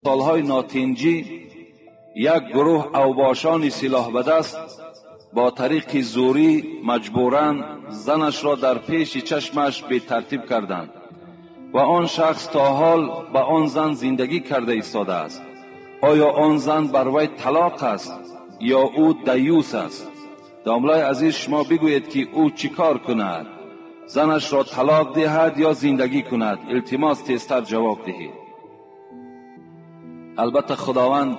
Солҳои нотинҷӣ як гурӯҳ авбошони силоҳ ба даст бо тариқи зӯрӣ маҷбуран занашро дар пеши чашмаш бетартиб карданд ва он шахс то ҳол ба он зан зиндагӣ карда истодааст. Оё он зан бар вай талоқ аст ё ӯ даюс аст? Домлаи азиз, шумо бигӯед ки ӯ чӣ кор кунад? Занашро талоқ диҳад ё зиндагӣ кунад? Илтимос, тезтар ҷавоб диҳед. Албатта худованд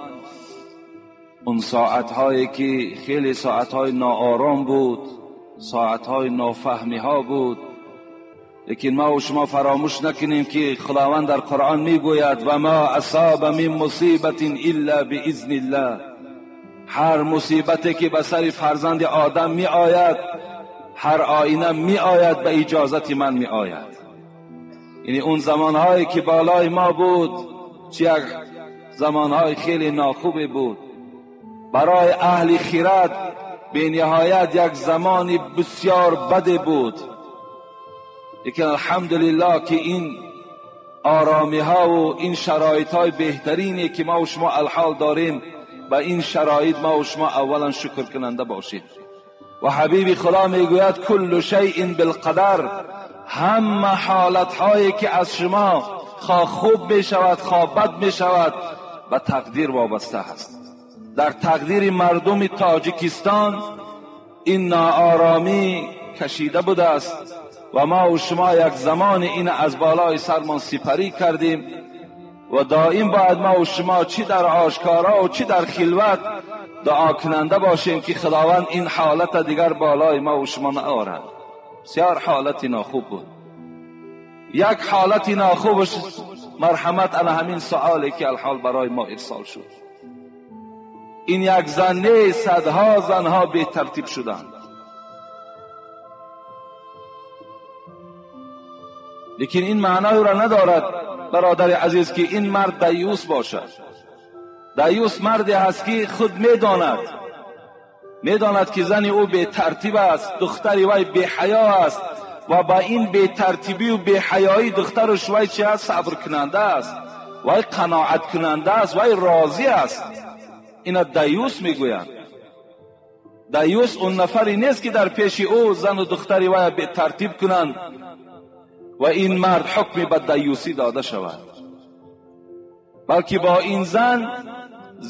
он соатҳое ки хеле соатҳои ноором буд, соатҳои нофаҳмиҳо буд, лекин ма ва шумо фаромӯш накунем ки худованд дар Қуръон мегӯяд: ва ма асаба мин мусибатин илла биизниллаҳ. Ҳар мусибате ки ба сари фарзанди одам меояд, ҳар оина меояд, ба иҷозати ман меояд. Яъне он замонҳое ки болои мо буд, чи як замонҳои хеле нохубе буд, барои аҳли хирад бениҳоят як замони бисёр баде буд. Лекин алҳамдулиллоҳ ки ин оромиҳову ин шароитҳои беҳтарине ки мо шумо алҳол дорем, ба ин шароит мо шумо аввалан шукркунанда бошем. Ва ҳабиби худо мегӯяд: куллу шайъин билқадар. Ҳама ҳолатҳое ки аз шумо хоҳ хуб мешавад хоҳ бад мешавад ба тақдир вобаста аст. Дар тақдири мардуми Тоҷикистон ин ноороми кашида будааст ва мо ва шумо як замони ин аз болои сармон сипарӣ кардем ва доим бояд мо ва шумо чӣ дар ошкоро ва чӣ дар хилват дуо кунанда бошем ки худованд ин ҳолата дигар болои мо ва шумо наорад. Бисёр ҳолати нохуб буд. Як ҳолати нохубаш, марҳамат, ана ҳамин суоле ки алҳол барои мо ирсол шуд. Ин як зан нест, садҳо занҳо бетартиб шуданд. Лекин ин маъноеро надорад, бародари азиз, ки ин мард даюс бошад. Даюс марде ҳаст ки худ медонад ки зани ӯ бетартиб аст, духтари вай беҳаё аст ва ба ин бетартибию беҳаёии духтараш вай чи аст? Сабркунанда аст, вай қаноаткунанда аст, вай розӣ аст. Ина даюс мегӯянд. Даюс он нафаре нест ки дар пеши ӯ зану духтари вай бетартиб кунанд ва ин мард ҳукми ба даюсӣ дода шавад, балки бо ин зан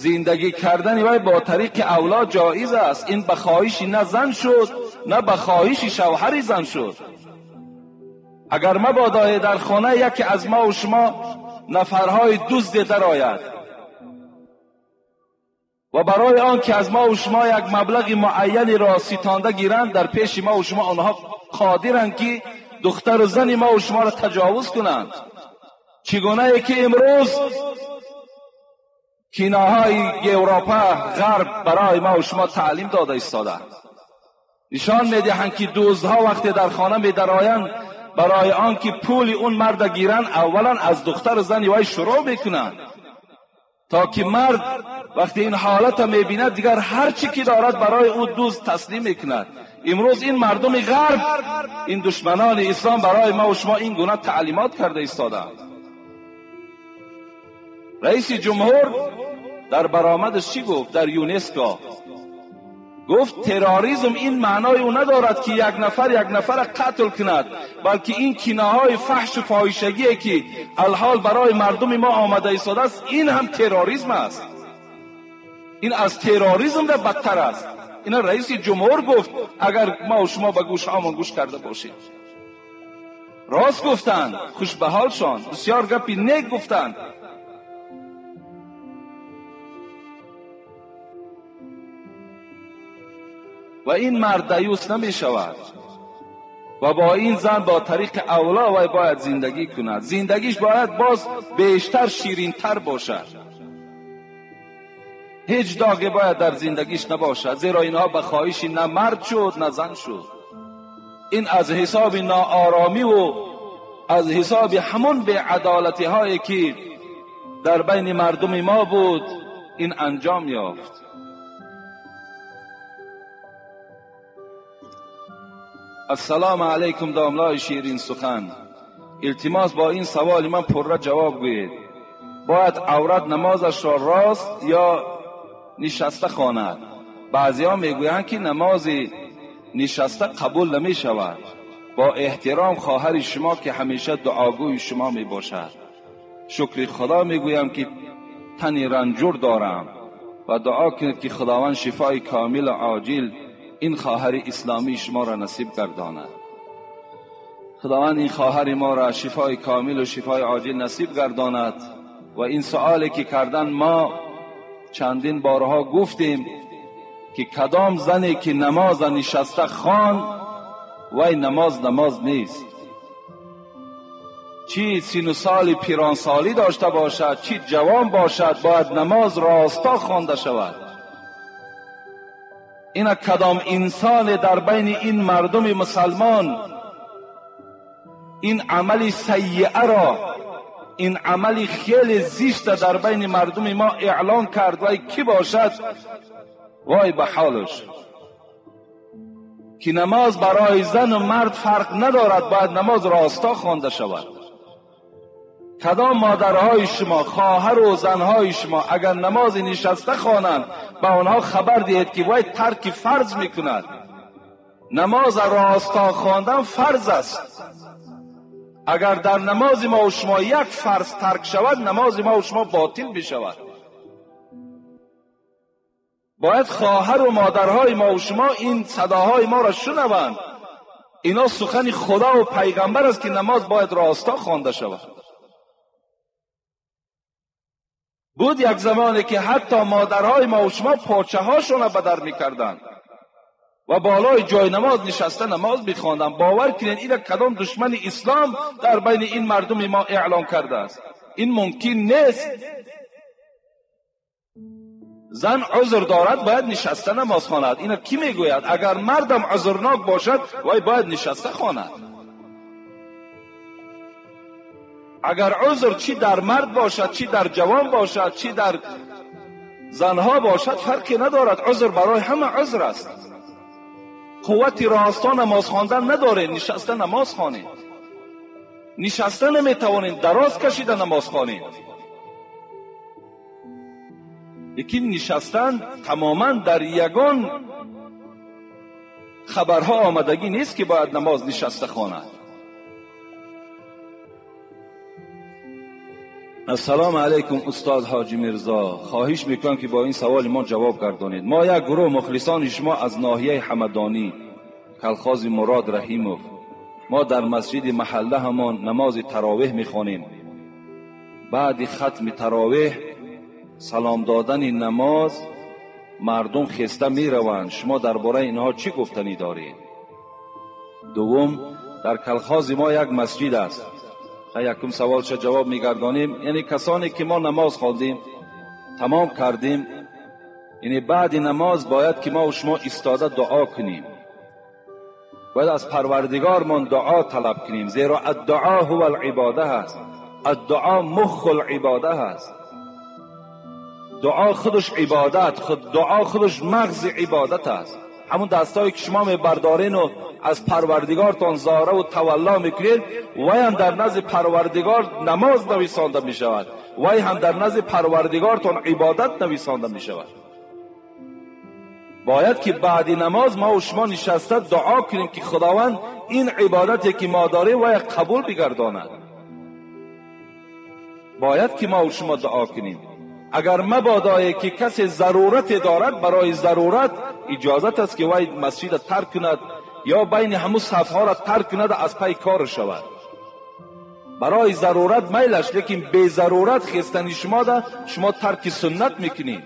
зиндагӣ кардани вай бо тариқи авло ҷоиз аст. Ин ба хоҳиши на зан шуд, на ба хоҳиши шавҳари зан шуд. Агар мабодое дар хона яке аз мо ва шумо нафарҳои дузде дарояд ва барои он ки аз мо ва шумо як маблағи муайянеро ситонда гиранд, дар пеши мо ва шумо онҳо қодиранд ки духтару зани мо ва шуморо таҷовуз кунанд. Чӣ гунае ки имрӯз киноҳои Европа, ғарб барои мо ва шумо таълим дода истодаанд, нишон медиҳанд ки дуздҳо вақте дар хона медароянд, барои он ки пули он марда гиранд, аввалан аз духтару зани вай шурӯъ мекунанд, то ки мард вақте ин ҳолата мебинад, дигар ҳар чӣ ки дорад барои ӯ дузд таслим мекунад. Имрӯз ин мардуми ғарб, ин душманони ислом барои мо ва шумо ин гуна таълимот карда истодаанд. Раиси ҷумҳур дар баромадаш чӣ гуфт дар ЮНЕСКО? Гуфт терроризм ин маънои ӯ надорад ки як нафар як нафара қатл кунад, балки ин киноҳои фаҳшу фоҳишагие ки алҳол барои мардуми мо омада истодааст, ин ҳам терроризм аст. Ин аз терроризм да бадтар аст. Ина раиси ҷумҳур гуфт, агар мо шумо ба гӯшҳомон гӯш карда бошед. Рост гуфтанд, хушбаҳолшон, бисёр гапи нек гуфтанд. Ва ин мард даюс намешавад ва бо ин зан бо тариқи авло вай бояд зиндагӣ кунад. Зиндагиш бояд боз бештар ширинтар бошад. Ҳеҷ доғе бояд дар зиндагиш набошад, зеро инҳо ба хоҳиши на мард шуд, на зан шуд. Ин аз ҳисоби нооромиву аз ҳисоби ҳамон беадолатиҳое ки дар байни мардуми мо буд, ин анҷом ёфт. Ассалому алайкум домлаи ширин сухан. Илтимос бо ин саволи ман пурра ҷавоб гӯед. Бояд аврат намозашро рост ё нишаста хонад? Баъзеҳо мегӯянд ки намози нишаста қабул намешавад. Бо эҳтиром хоҳари шумо ки ҳамеша дуогӯи шумо мебошад. Шукри Худо мегӯям ки тани ранҷур дорам ва дуо кунед ки Худованд шифои комил ва оҷил ин хоҳари исломии шуморо насиб гардонад. Худованд ин хоҳари моро шифои комил ва шифои оҷил насиб гардонад. Ва ин суоле ки кардан мо чандин борҳо гуфтем ки кадом зане ки намоз нишаста хонд, вай намоз намоз нест. Чӣ сину соли пиронсолӣ дошта бошад, чӣ ҷавон бошад, бояд намоз росто хонда шавад. Ина кадом инсоне дар байни ин мардуми мусалмон ин амали саййиаро, ин амали хеле зишта дар байни мардуми мо эълон кард, вай кӣ бошад? Вой ба ҳолаш ки намоз барои зану мард фарқ надорад, бояд намоз росто хонда шавад. Кадом модарҳои шумо, хоҳару занҳои шумо агар намози нишаста хонанд, ба онҳо хабар диҳед ки вай тарки фарз мекунад. Намоз росто хондан фарз аст. Агар дар намози мо ва шумо як фарз тарк шавад, намози мо ва шумо ботил мешавад. Бояд хоҳару модарҳои мо ва шумо ин садоҳои моро шунаванд. Ино сухани Худо ва пайғамбар аст ки намоз бояд росто хонда шавад. Буд як замоне ки ҳатто модарҳои мо ва шумо почаҳошонро ба дар мекарданд ва болои ҷои намоз нишаста намоз мехонданд. Бовар кунед, ина кадом душмани ислом дар байни ин мардуми мо эълон кардааст. Ин мумкин нест. Зан узр дорад, бояд нишаста намоз хонад. Ина кӣ мегӯяд? Агар мардам узрнок бошад, вай бояд нишаста хонад. Агар узр чӣ дар мард бошад, чӣ дар ҷавон бошад, чӣ дар занҳо бошад, фарқе надорад. Узр барои ҳама узр аст. Қуввати росто намоз хондан надоред, нишаста намоз хонед. Нишаста наметавонед, дароз кашида намоз хонед. Лекин нишастан тамоман дар ягон хабарҳо омадагӣ нест ки бояд намоз нишаста хонад. Ассалому алайкум устод Ҳоҷи Мирзо. Хоҳиш мекунам ки бо ин саволи мо ҷавоб гардонед. Мо як гурӯҳ мухлисони шумо аз ноҳияи Ҳамадонӣ, калхози Мурод Раҳимов, мо дар масҷиди маҳалла ҳамон намози таровеҳ мехонем. Баъди хатми таровеҳ салом додани намоз мардум хеста мераванд. Шумо дар бораи инҳо чӣ гуфтанӣ доред? Дуввум, дар калхози мо як масҷид аст. Якум саволша ҷавоб мегардонем. Яъне касоне ки мо намоз хондем, тамом кардем, яъне баъди намоз бояд ки мо ва шумо истода дуо кунем. Бояд аз Парвардигормон дуо талаб кунем, зеро аддуо ҳува алибода ҳаст. Аддуо муху алибода ҳаст. Дуо худаш ибодат, худ дуо худаш мағзи ибодат аст. Ҳамон дастҳое ки шумо мебардорену аз Парвардигортон зора ва тавалло мекунед, вай ҳам дар назди Парвардигор намоз нависонда мешавад, вай ҳам дар назди Парвардигортон ибодат нависонда мешавад. Бояд ки баъди намоз мо ва шумо нишаста дуо кунем ки Худованд ин ибодате ки мо дорем вай қабул бигардонад. Бояд ки мо ва шумо дуо кунем. Агар мабодое ки касе зарурате дорад, барои зарурат иҷозат аст ки вай масҷидро тарк кунад ё байни ҳамун сафҳоро тарк кунад, аз пай кор шавад. Барои зарурат майлаш, лекин безарурат хестани шумо да шумо тарки суннат мекунед.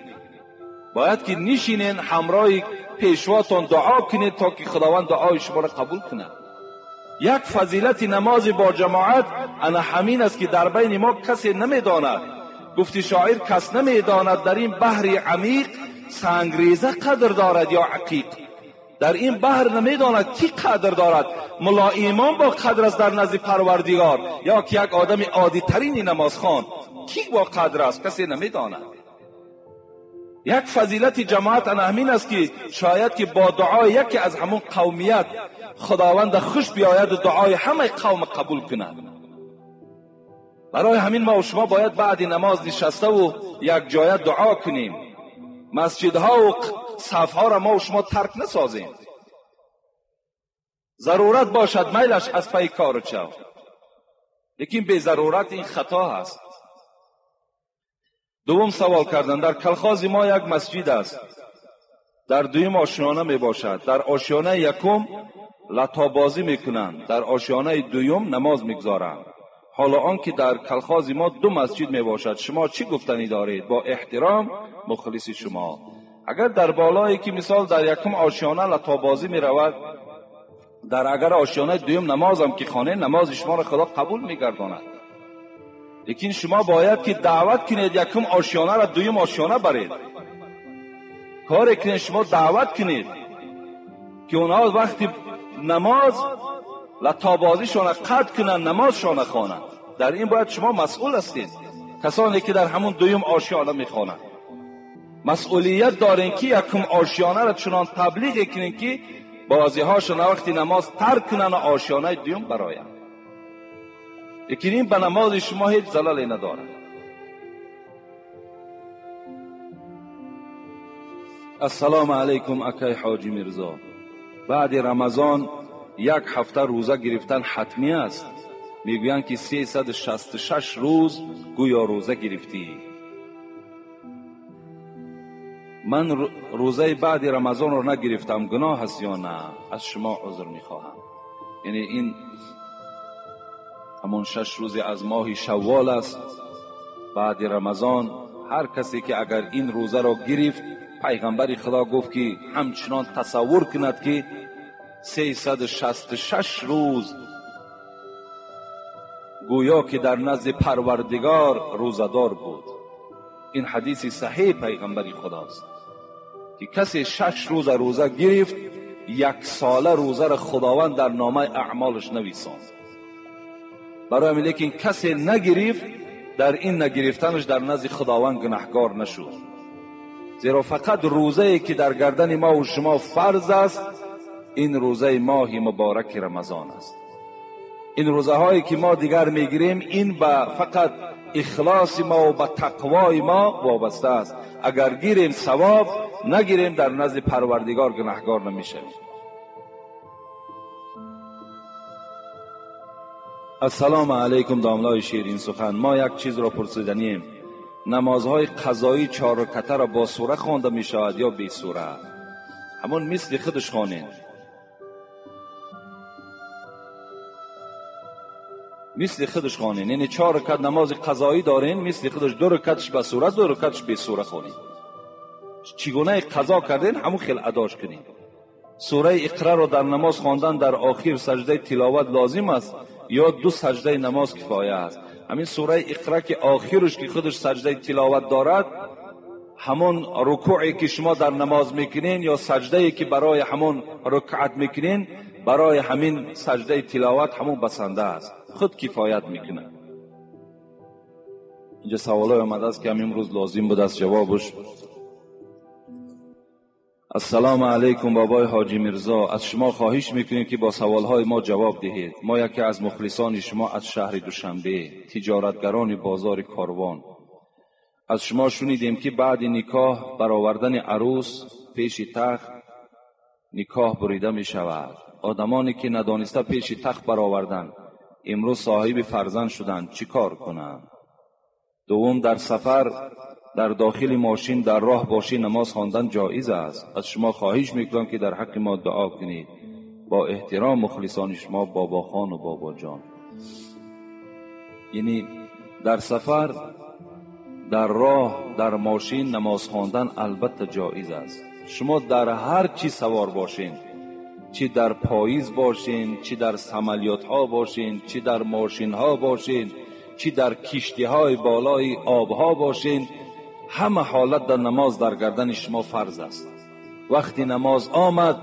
Бояд ки нишинен, ҳамроҳи пешвотон дуо кунед то ки Худованд дуои шуморо қабул кунад. Як фазилати намози бо ҷамоат ана ҳамин аст ки дар байни мо касе намедонад. Гуфти шоир, кас намедонад дар ин баҳри амиқ сангреза қадр дорад ё ақиқ. Дар ин баҳр намедонад ки қадр дорад. Мулло имом бо қадр аст дар назди Парвардигор ё ки як одами оддитарини намозхон. Ки бо қадр аст, касе намедонад. یک فضیلت جماعت همین است که شاید که با دعای یکی از همون قومیت خداوند خوش بیاید و دعای همه قوم قبول کند. برای همین ما و شما باید بعد نماز نشسته و یک جایه دعا کنیم. مسجدها و صفها را ما و شما ترک نسازیم. ضرورت باشد میلش از پی کار چو، لیکن به ضرورت این خطا هست. دوم سوال کردن، در کلخاز ما یک مسجد است، در دویم آشیانه می باشد. در آشیانه یکم لطابازی میکنند، در آشیانه دویم نماز میگذارند. حالا آنکه در کلخاز ما دو مسجد می باشد، شما چی گفتنی دارید؟ با احترام مخلص شما. اگر در بالایی که مثال در یکم آشیانه لطابازی می رود، در اگر آشیانه دویم نمازم که خانه، نماز شما را خدا قبول میگرداند. لیکن شما باید که دعوت کنید یکم آشیانه را دویم آشیانه برید. کاری کنید، شما دعوت کنید که اونها وقتی نماز لطابازیشان قطع کنند، نمازشان خوانند. در این باید شما مسئول هستید. کسانی که در همون دویم آشیانه میخوانند مسئولیت دارین که یکم آشیانه را چنان تبلیغ کنین که بازی هاشون وقتی نماز ترک کنن و آشیانه دویم براین. لیکن این به نماز شما هیچ زلالی نداره. السلام علیکم اکای حاجی میرزا، بعد رمضان یک هفته روزه گرفتن حتمی است. میگویند که 366 روز گویا روزه گرفتی. من روزه بعد رمضان رو نگرفتم، گناه است یا نه؟ از شما عذر میخواهم. یعنی این همون 6 روز از ماه شوال است بعد رمضان. هر کسی که اگر این روزه را گرفت، پیغمبر خدا گفت که همچنان تصور کند که 366 روز گویا که در نزد پروردگار روزه‌دار بود. این حدیث صحیح پیغمبر خداست که کسی 6 روز روزه گرفت، یک ساله روزه را خداوند در نامه اعمالش نویساند. برای همین لیکن کسی نگرفت، در این نگرفتنش در نزد خداوند گناهکار نشد. زیرا فقط روزه که در گردن ما و شما فرض است، این روزه ماه مبارک رمضان است. این روزه هایی که ما دیگر میگیریم، این به فقط اخلاص ما و به تقوای ما وابسته است. اگر گیریم ثواب، نگیریم در نزد پروردگار گناهکار نمیشویم. السلام علیکم داملای شیرین سخن، ما یک چیز را پرسیدنیم. نمازهای قضایی 4 رکعته را با سوره خوانده می شود یا بی سوره؟ همون مثل خودش خوانین، مثل خودش خوانین. یعنی 4 رکعت نماز قضایی دارین، مثل خودش 2 رکعتش با سوره، 2 رکعتش بی سوره خوانین. چگونه قضا کردین همون خیلی اداش کنین. سوره اقرا را در نماز خواندن در آخر سجده تلاوت لازم است یا 2 سجده نماز کفایه است؟ همین سوره اقرا که آخرش که خودش سجده تلاوت دارد، همون رکوعی که شما در نماز میکنین یا سجده که برای همون رکعت میکنین، برای همین سجده تلاوت همون بسنده است، خود کفایت میکنه. اینجا سوالای آمده است که همین روز لازم بود از جوابش. السلام علیکم بابای حاجی میرزا، از شما خواهش میکنیم که با سوالهای ما جواب دهید. ما یکی از مخلصان شما از شهر دوشنبه، تجارتگران بازار کاروان. از شما شنیدیم که بعد نکاح برآوردن عروس پیش تخت نکاح بریده می شود. آدمانی که ندانسته پیش تخت برآوردن امروز صاحب فرزند شدند، چی کار کنند؟ دوم، در سفر در داخل ماشین در راه باشی نماز خواندن جایز است. از شما خواهش میکنم که در حق ما دعا کنید. با احترام مخلصان شما بابا خان و بابا جان. یعنی در سفر، در راه، در ماشین نماز خواندن البته جایز است. شما در هر چی سوار باشین، چی در پاییز باشین، چی در سملیات ها باشین، چی در ماشین ها باشین، چی در کشتی های بالای آب ها باشین، همه حالت در نماز در گردن شما فرض است. وقتی نماز آمد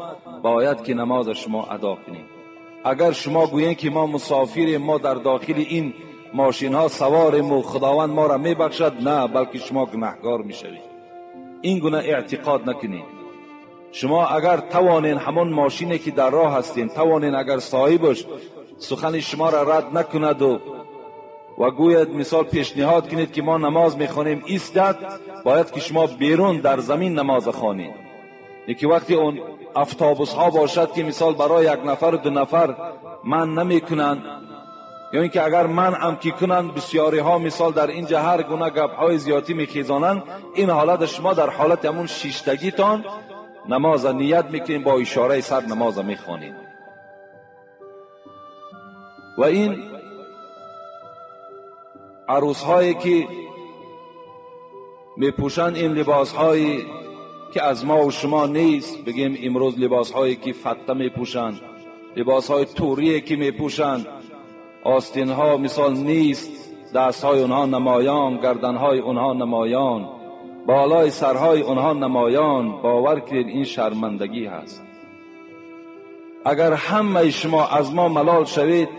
باید که نماز شما ادا کنید. اگر شما گویین که ما مسافریم، ما در داخل این ماشین ها سواریم و خداوند ما را میبخشد، نه، بلکه شما گناهگار میشوید. این گونه اعتقاد نکنید. شما اگر توانین همون ماشینی که در راه هستین، توانین اگر صاحبش سخن شما را رد نکند و گوید مثال پیشنهاد کنید که ما نماز میخوانیم ایستد، باید که شما بیرون در زمین نماز خوانید. یکی وقتی اون افتابوس ها باشد که مثال برای یک نفر و دو نفر من نمیکنند، یا اینکه اگر من هم که کنند، بسیاری ها مثال در اینجا هر گونه گپ های زیادی میخیزانند. این حالت شما در حالت همون شیشتگیتان نماز نیت میکنید، با اشاره سر نماز میخوانید. و این عروس هایی که میپوشند این لباس هایی که از ما و شما نیست، بگیم امروز لباس هایی که فته میپوشند، لباس های توریه که میپوشند، آستین ها مثال نیست، دست های اونها نمایان، گردن های اونها نمایان، بالای سرهای اونها نمایان. باور کنید این شرمندگی هست. اگر همه شما از ما ملال شوید،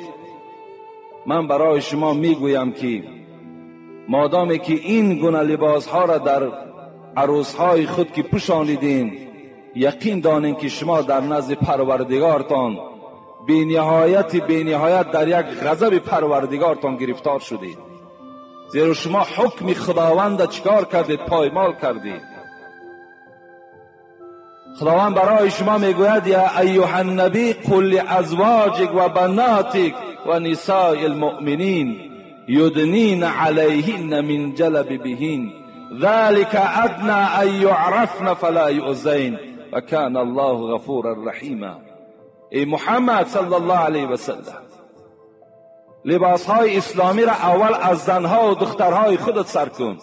من برای شما میگویم که مادامی که این گونه لباس ها را در عروس های خود که پوشانیدین، یقین دانین که شما در نزد پروردگارتان بی نهایت در یک غضب پروردگارتان گرفتار شدید. زیرا شما حکم خداوند چکار کردید؟ پایمال کردید. خداوند برای شما میگوید یا ایها النبی قل لازواجک و بناتک و نساء المؤمنین یدنین علیهن من جلبیبهن ذلك ادنى ان يعرفن فلا یؤذین و کان الله غفورا رحیما. ای محمد صلی الله علیه و سلم، لباس های اسلامی را اول از زنها و دخترهای خودت سر کن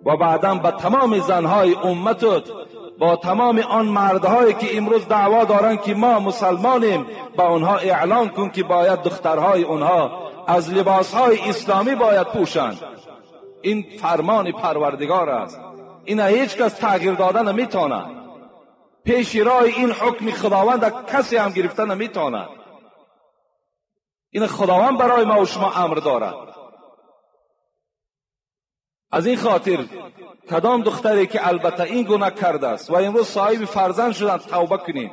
و بعدا به تمام زنهای امتت، با تمام آن مردهایی که امروز دعوا دارند که ما مسلمانیم، با آنها اعلان کن که باید دخترهای آنها از لباسهای اسلامی باید پوشند. این فرمان پروردگار است، این هیچ کس تغییر داده نمیتواند. پیش راه این حکم خداوند کسی هم گرفته نمیتواند. این خداوند برای ما و شما امر دارد. از این خاطر کدام دختری که البته این گناه کرده است و امروز صاحب فرزند شدند، توبه کنید،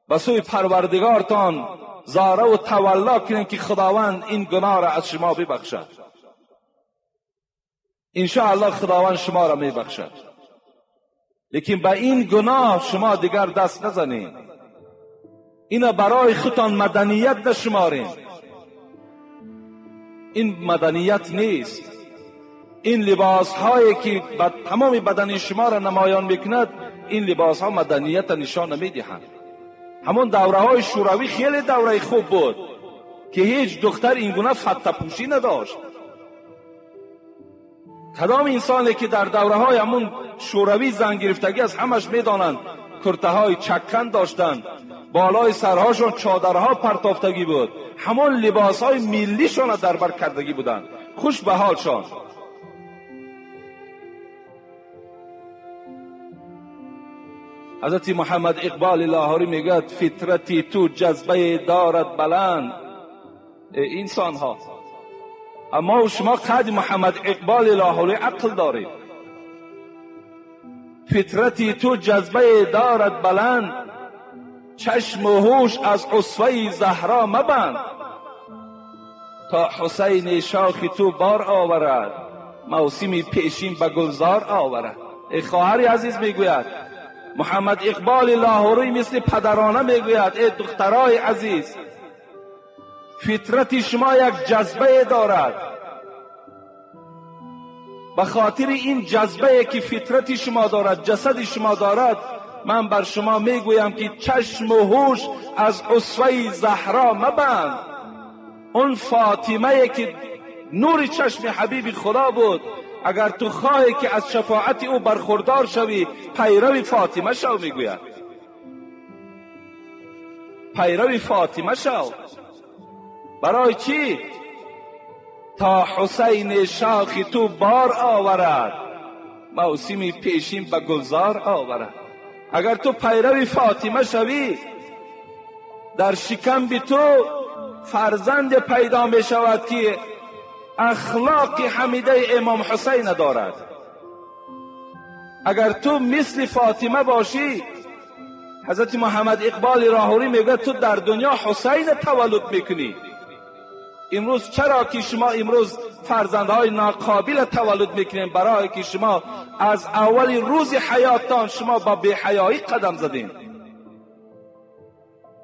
به سوی پروردگارتان زاره و تولا کنید که خداوند این گناه را از شما ببخشد. انشاءالله خداوند شما را میبخشد، لیکن به این گناه شما دیگر دست نزنید. اینا برای خودتان مدنیت نشمارین. این مدنیت نیست. این لباس هایی که تمام بدن شما را نمایان میکند، این لباس ها مدنیت نشان نمیدهند. همون دوره های شوروی خیلی دوره خوب بود که هیچ دختر این گونه فته پوشی نداشت. کدام انسانی که در دوره های همون شوروی زن گرفتگی از همش میدانند، کرته های چکن داشتند، بالای سرهاشون چادرها پرتافتگی بود، همون لباس های ملیشون در بر کردگی بودند. خوش به حالشان. حضرت محمد اقبال لاهوری میگوید فطرتی تو جذبه دارد بلند. انسان ها، اما شما قد محمد اقبال لاهوری عقل دارید. فطرتی تو جذبه دارد بلند، چشم و هوش از اسوه زهرا مبند. تا حسین شاخ تو بار آورد، موسم پیشین به گلزار آورد. ای خواهر عزیز، میگوید محمد اقبال لاهوری مثل پدرانه میگوید ای دخترای عزیز، فطرت شما یک جذبه دارد. به خاطر این جذبه که فطرت شما دارد، جسد شما دارد، من بر شما میگویم که چشم و هوش از اسوه زهرا مبند. اون فاطمه که نور چشم حبیب خدا بود، اگر تو خواهی که از شفاعت او برخوردار شوی، پیرو فاطمه شو. میگوید پیرو فاطمه شو. برای چی؟ تا حسین شاخ تو بار آورد، موسم پیشین به گلزار آورد. اگر تو پیرو فاطمه شوی، در شکم بی تو فرزند پیدا می شود که اخلاق حمیده امام حسین دارد. اگر تو مثل فاطمه باشی، حضرت محمد اقبال راهوری میگه تو در دنیا حسین تولد میکنی. امروز چرا که شما امروز فرزندهای ناقابل تولد میکنین؟ برای که شما از اول روز حیاتتان شما با بی‌حیایی قدم زدین.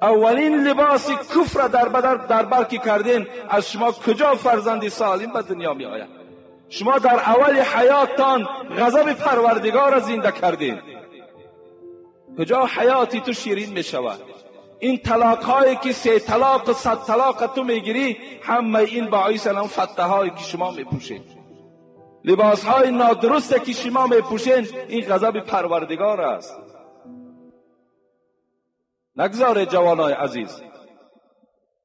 اولین لباس کفر در بر که کردین، از شما کجا فرزندی سالم به دنیا می آید؟ شما در اول حیاتتان غضب پروردگار را زنده کردین. کجا حیاتی تو شیرین می شود؟ این طلاق هایی که 3 طلاق 100 طلاق تو میگیری، همه این باعث الان فته هایی که شما میپوشید، لباس های نادرست که شما میپوشین، این غضب پروردگار است. نگذاره جوانای عزیز.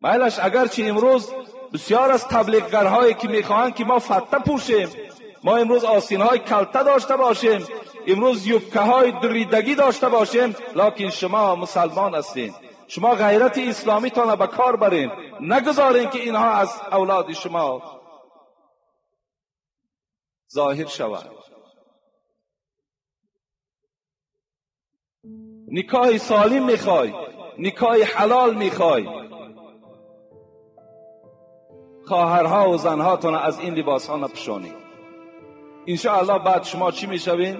میلش اگرچه امروز بسیار از تبلیغگرهایی که میخواهند که ما فته پوشیم، ما امروز آستین های کلته داشته باشیم، امروز یوبکه های دریدگی داشته باشیم، لکن شما مسلمان هستین، شما غیرت اسلامی تان به کار برین، نگذارین که اینها از اولاد شما ظاهر شود. نکاح سالم میخوای، نکاح حلال میخوای، خواهرها و زنهاتون از این لباس ها نپوشانید. انشاءالله بعد شما چی میشوین؟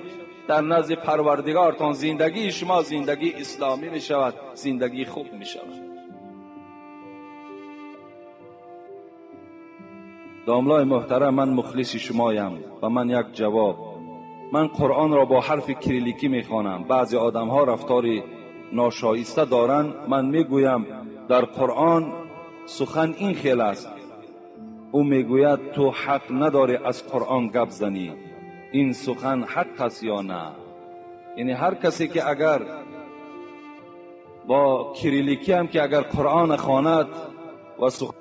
در نزد پروردگارتان زندگی شما زندگی اسلامی میشود، زندگی خوب میشود. داملای محترم، من مخلص شمایم و من یک جواب. من قرآن را با حرف کریلیکی میخوانم. بعضی آدم ها رفتار ناشایسته دارند. من میگویم در قرآن سخن این خیل است. او میگوید تو حق نداری از قرآن گپ زنی. این سخن حق است یا نه؟ یعنی هر کسی که اگر با کریلیکی هم که اگر قرآن خواند و سخن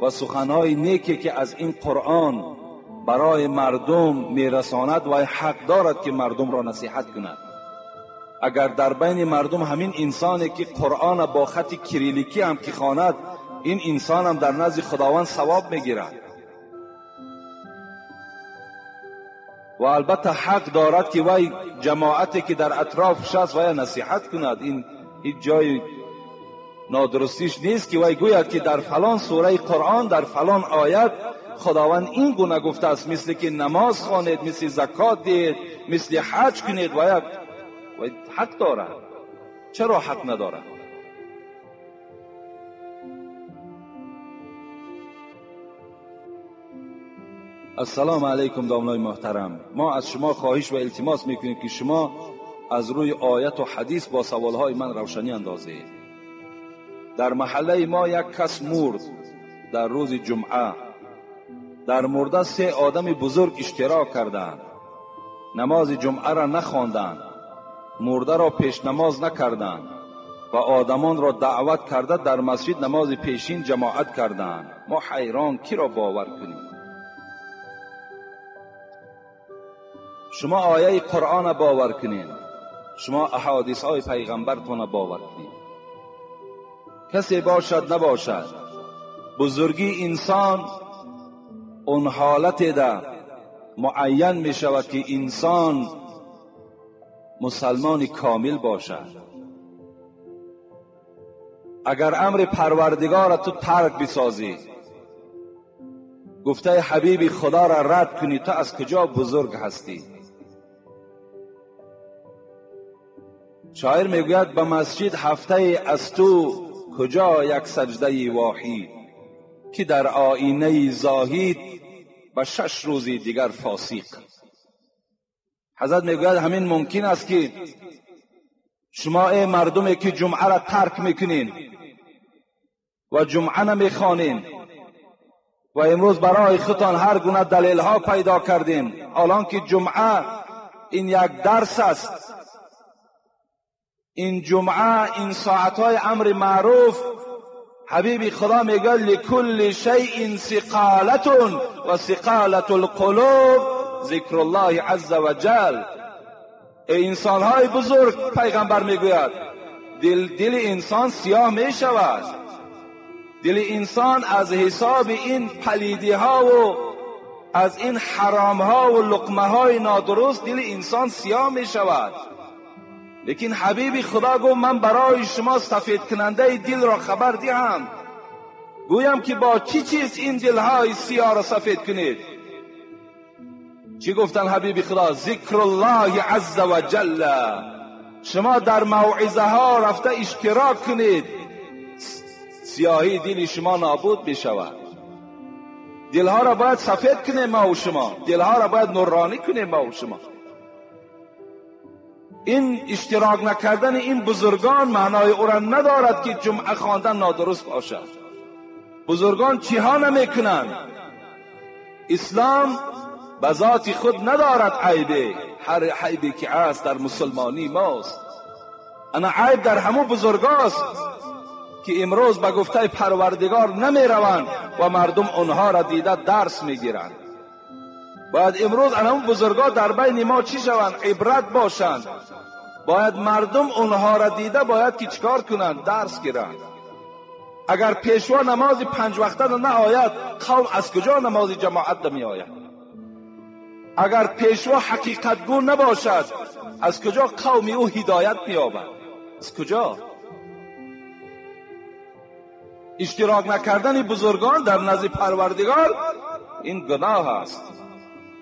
و سخنهای نیکی که از این قرآن برای مردم میرساند و حق دارد که مردم را نصیحت کند. اگر در بین مردم همین انسانی که قرآن با خط کریلیکی هم که خواند، این انسان هم در نزد خداوند ثواب میگیرد و البته حق دارد که وی جماعتی که در اطرافش است وی نصیحت کند. این هیچ جای نادرستیش نیست که وی گوید که در فلان سوره قرآن در فلان آیت خداوند این گونه گفته است، مثل که نماز خوانید، مثل زکات دهید، مثل حج کنید. و حق دارد. چرا حق ندارد؟ السلام علیکم داملای محترم، ما از شما خواهش و التماس میکنیم که شما از روی آیت و حدیث با سوالهای من روشنی اندازید. در محله ما یک کس مرد در روز جمعه. در مرده 3 آدم بزرگ اشتراک کردند، نماز جمعه را نخواندند، مرده را پیش نماز نکردند و آدمان را دعوت کرده در مسجد نماز پیشین جماعت کردند. ما حیران کی را باور کنیم؟ شما آیه قرآن باور کنین، شما احادیث های پیغمبرتون باور کنین. کسی باشد نباشد، بزرگی انسان اون حالت ده معین می شود که انسان مسلمان کامل باشد. اگر امر پروردگار تو ترک بسازی، گفته حبیب خدا را رد کنی، تو از کجا بزرگ هستی؟ شاعر میگوید به مسجد هفته از تو کجا یک سجده واحد، که در آینه زاهد به 6 روزی دیگر فاسق. حضرت میگوید همین ممکن است که شما ای مردمی که جمعه را ترک میکنین و جمعه نمیخوانین و امروز برای خودتان هر گونه دلیل ها پیدا کردین، الان که جمعه این یک درس است، این جمعه این ساعتهای امر معروف، حبیب خدا میگه لکل شیء ثقالة و ثقالة القلوب ذکر الله عز وجل. ای انسانهای بزرگ، پیغمبر میگوید دل انسان سیاه میشود، دل انسان از حساب این پلیدی ها و از این حرام ها و لقمه های نادرست دل انسان سیاه می شود. لیکن حبیب خدا گفت من برای شما سفید کننده دل را خبر دهم، گویم که با چی چیز این دلهای سیاه را سفید کنید. چی گفتن حبیب خدا؟ ذکر الله عز و جل. شما در موعظه ها رفته اشتراک کنید، سیاهی دل شما نابود می شود. دلها را باید سفید کنیم ما و شما، دلها را باید نورانی کنیم ما و شما. این اشتراک نکردن این بزرگان معنای او را ندارد که جمعه خواندن نادرست باشد. بزرگان چیها نمیکنند؟ اسلام به ذات خود ندارد عیبه، هر عیبی که است در مسلمانی ماست. انا عیب در همو بزرگاست که امروز به گفته پروردگار نمی روند و مردم آنها را دیده درس میگیرند. باید امروز همون بزرگا در بین ما چی شوند؟ عبرت باشند. باید مردم آنها را دیده باید که چیکار کنند؟ درس گیرند. اگر پیشوا نماز 5 وقته نه آید، قوم از کجا نماز جماعت نمی آید؟ اگر پیشوا حقیقتگو نباشد، از کجا قوم او هدایت می‌یابد؟ از کجا؟ اشتراک نکردن بزرگان در نزد پروردگار این گناه است.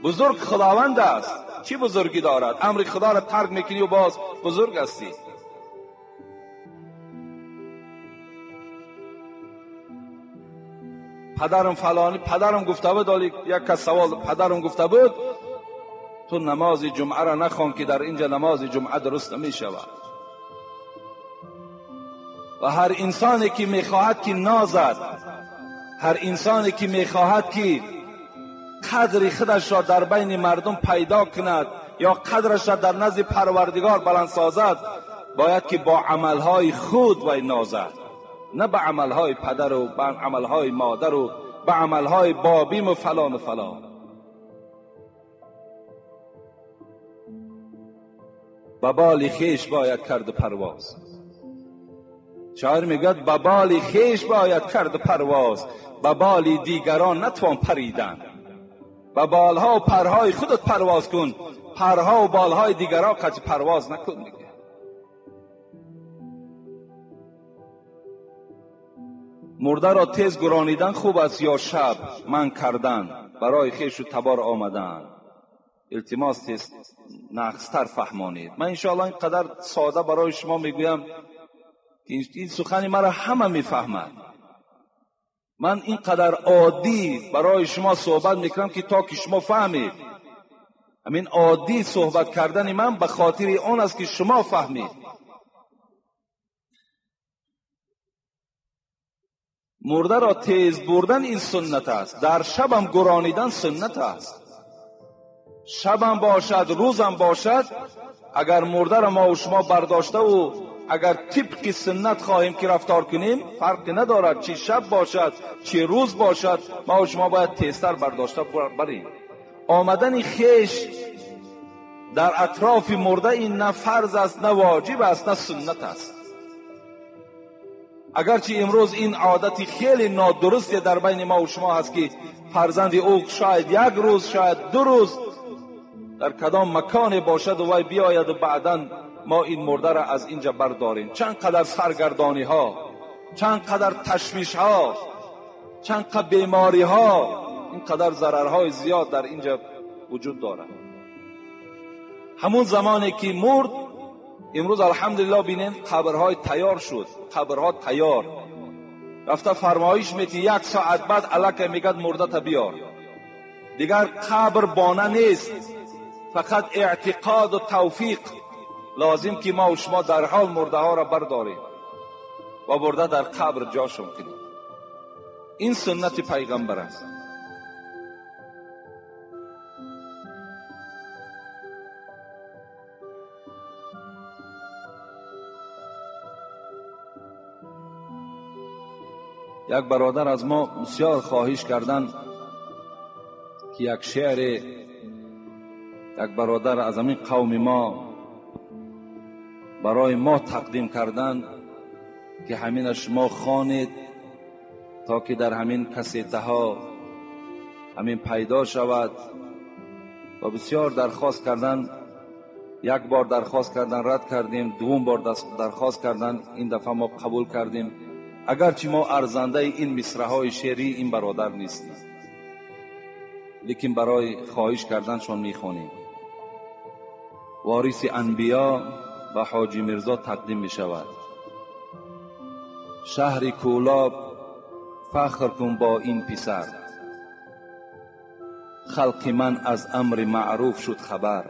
بزرگ خداوند است، چی بزرگی دارد؟ امر خدا را ترک میکنی و باز بزرگ هستی. پدرم فلانی، پدرم گفته بود، یک کس سوال پدرم گفته بود تو نماز جمعه را نخوان که در اینجا نماز جمعه درست نمی شود. و هر انسانی که میخواهد که نازد، هر انسانی که میخواهد که قدر خودش را در بین مردم پیدا کند یا قدرش را در نزد پروردگار بلند سازد، باید که با عملهای خود وی نازد، نه به عملهای پدر و به عملهای مادر و به عملهای بابیم و فلان و فلان. به بال خویش باید کرد پرواز. شاعر میگوید به بال خویش باید کرد پرواز، به بال دیگران نتوان پریدن. به بالها و پرهای خودت پرواز کن، پرها و بالهای دیگران قطع پرواز نکن. میگه مرده را تیز گرانیدن خوب است یا شب من کردن برای خویش و تبار آمدن؟ التماس تیز نقصتر فهمانید. من انشاءالله اینقدر ساده برای شما میگویم که این سخن مرا همه میفهمند. من اینقدر عادی برای شما صحبت میکنم که تا که شما فهمید. همین عادی صحبت کردن من به خاطر آن است که شما فهمید. مرده را تیز بردن این سنت است، در شبم گرانیدن سنت است. شبم باشد روزم باشد، اگر مرده را ما و شما برداشته و اگر طبق سنت خواهیم که رفتار کنیم، فرقی ندارد چی شب باشد چی روز باشد، ما و شما باید تیزتر برداشته بریم. آمدن خیش در اطراف مرده این نه فرض است، نه واجب است، نه سنت است. اگرچه امروز این عادت خیلی نادرستی در بین ما و شما هست که فرزند او شاید یک روز شاید 2 روز در کدام مکان باشد و وی بیاید و بعدا ما این مرده را از اینجا برداریم. چند قدر سرگردانی ها، چند قدر تشویش ها، چند قدر بیماری ها، این قدر ضررهای زیاد در اینجا وجود دارد. همون زمانی که مرد، امروز الحمدلله بینین قبرهای تیار شد، قبرها تیار. رفته فرمایش میتی 1 ساعت بعد الکه میگد مرده تا بیار. دیگر قبر بانه نیست، فقط اعتقاد و توفیق لازم که ما و شما در حال مرده ها را برداریم و برده در قبر جاشون کنیم. این سنت پیغمبر است. یک برادر از ما بسیار خواهش کردن که یک شعر یک برادر از همین قوم ما برای ما تقدیم کردن که همین شما خوانید تا که در همین کسیتها همین پیدا شود و بسیار درخواست کردن. یک بار درخواست کردن رد کردیم، دوم بار درخواست کردن این دفعه ما قبول کردیم، اگرچه ما ارزنده این مصرع‌های شعری این برادر نیستیم، لیکن برای خواهش کردنشان میخوانیم. وارث انبیا به حاجی میرزا تقدیم میشود. شهر کولاب فخر کن با این پسر، خلق من از امر معروف شد خبر.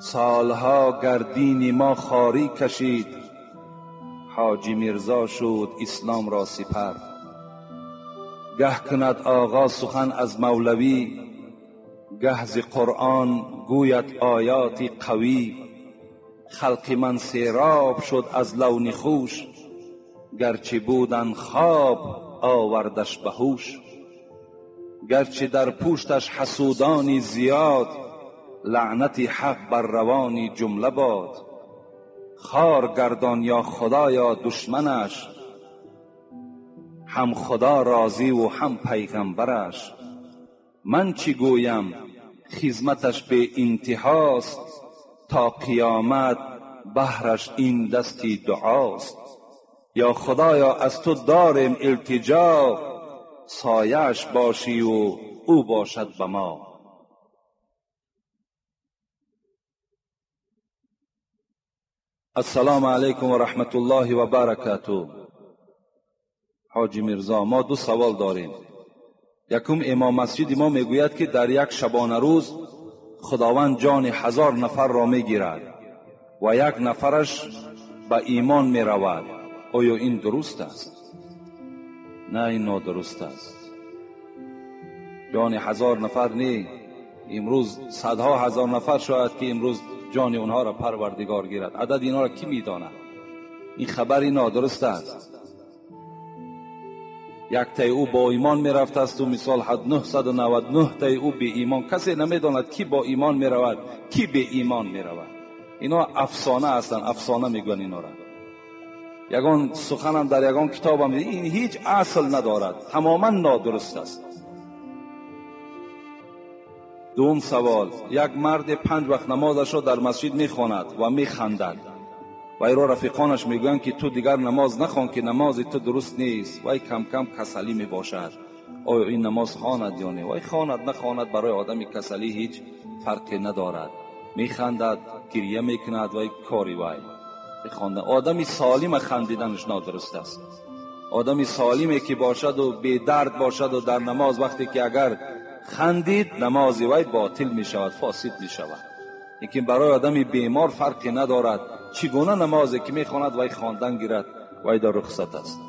سالها گردین ما خاری کشید، حاجی میرزا شد اسلام را سپر. گه کند آقا سخن از مولوی، گه ز قرآن گوید آیات قوی. خلق من سیراب شد از لون خوش، گرچه بودن خواب آوردش به هوش. گرچه در پوشتش حسودانی زیاد، لعنت حق بر روانی جمله باد. خار گردان یا خدایا دشمنش، هم خدا راضی و هم پیغمبرش. من چی گویم خدمتش به انتهاست، تا قیامت بهرش این دستی دعاست. یا خدایا از تو داریم التجا، سایه‌اش باشی و او باشد به ما. السلام علیکم و رحمت الله و برکاته. حاجی میرزا، ما دو سوال داریم. یکم، امام مسجد ما میگوید که در یک شبانه روز خداوند جان 1000 نفر را میگیرد و یک نفرش به ایمان میرود. آیا این درست است؟ نه، این نادرست است. جان 1000 نفر نه، امروز صدها هزار نفر شاید که امروز جان اونها را پروردگار گیرد. عدد اینها را کی میداند؟ این خبری نادرست است. یک تای او با ایمان میرفت است و مثال 999 تای او به ایمان. کسی نمیداند کی با ایمان میرود کی به ایمان میرود. اینا افسانه هستند، افسانه میگن اینا را. یگان سخنم در یگان کتابم این هیچ اصل ندارد، تماما نادرست است. دوم سوال، یک مرد 5 وقت نمازش را در مسجد میخواند و میخندد و ایرا رفیقانش میگویند که تو دیگر نماز نخوان که نماز تو درست نیست، وای کم کم کسلی میباشد. آیا این نماز خواند یا نه؟ وای خواند نخواند برای آدم کسلی هیچ فرقی ندارد. میخندد، گریه میکند، وای کاری وای خواندن. آدمی سالم خندیدنش نادرست است. آدمی سالمی که باشد و بی درد باشد و در نماز وقتی که اگر خندید نمازی وای باطل می شود، فاسد می شود. لیکن برای آدمی بیمار فرقی ندارد چگونه نمازی که می خواند وای خواندن گیرد، وای در رخصت است.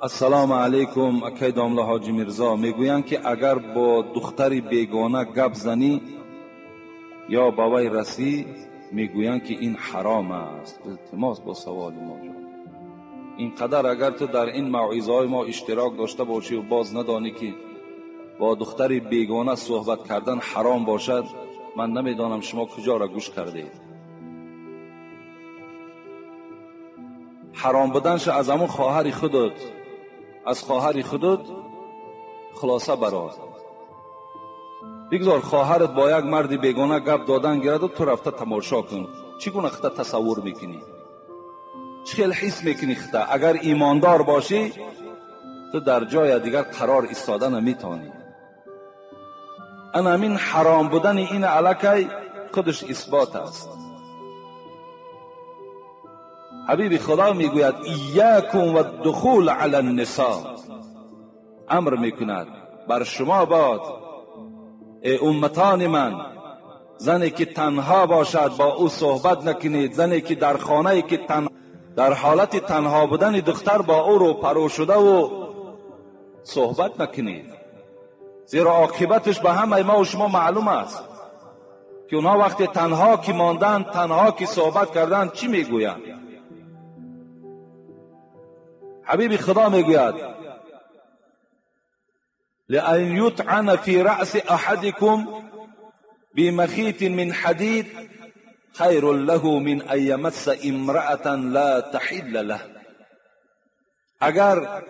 السلام علیکم اکی داملا حاجی میرزا، میگویند که اگر با دختری بیگانه گپ زنی یا با وی رسی، میگویند که این حرام است. التماس با سوال ما جان. اینقدر اگر تو در این موعظه های ما اشتراک داشته باشی و باز ندانی که با دختری بیگانه صحبت کردن حرام باشد، من نمیدانم شما کجا را گوش کرده اید. حرام بودنش از همون خواهر خودت، از خواهر خودت خلاصه برار. بگذار خواهرت با یک مرد بیگانه گپ دادن گیرد و تو رفته تماشا کن. چگونه خودت تصور میکنی؟ چه خیلی حس میکنی خودت؟ اگر ایماندار باشی تو در جای دیگر قرار ایستاده نمیتونی. انا من حرام بودن این علاقه خودش اثبات است. حبیب خدا میگوید ایاکم و الدخول علی النساء، امر میکند بر شما باد ای امتان من، زنی که تنها باشد با او صحبت نکنید، زنی که در خانه که در حالت تنها بودن دختر با او رو پرو شده و صحبت نکنید، زیرا عاقبتش به همه ما و شما معلوم است که اونها وقتی تنها که ماندن، تنها که صحبت کردن چی میگویند. حبیب خدا میگوید لأن يطعن في رأس أحدكم بمخيط من حديد خیر له من ان یمس امرأة لا تحل له. اگر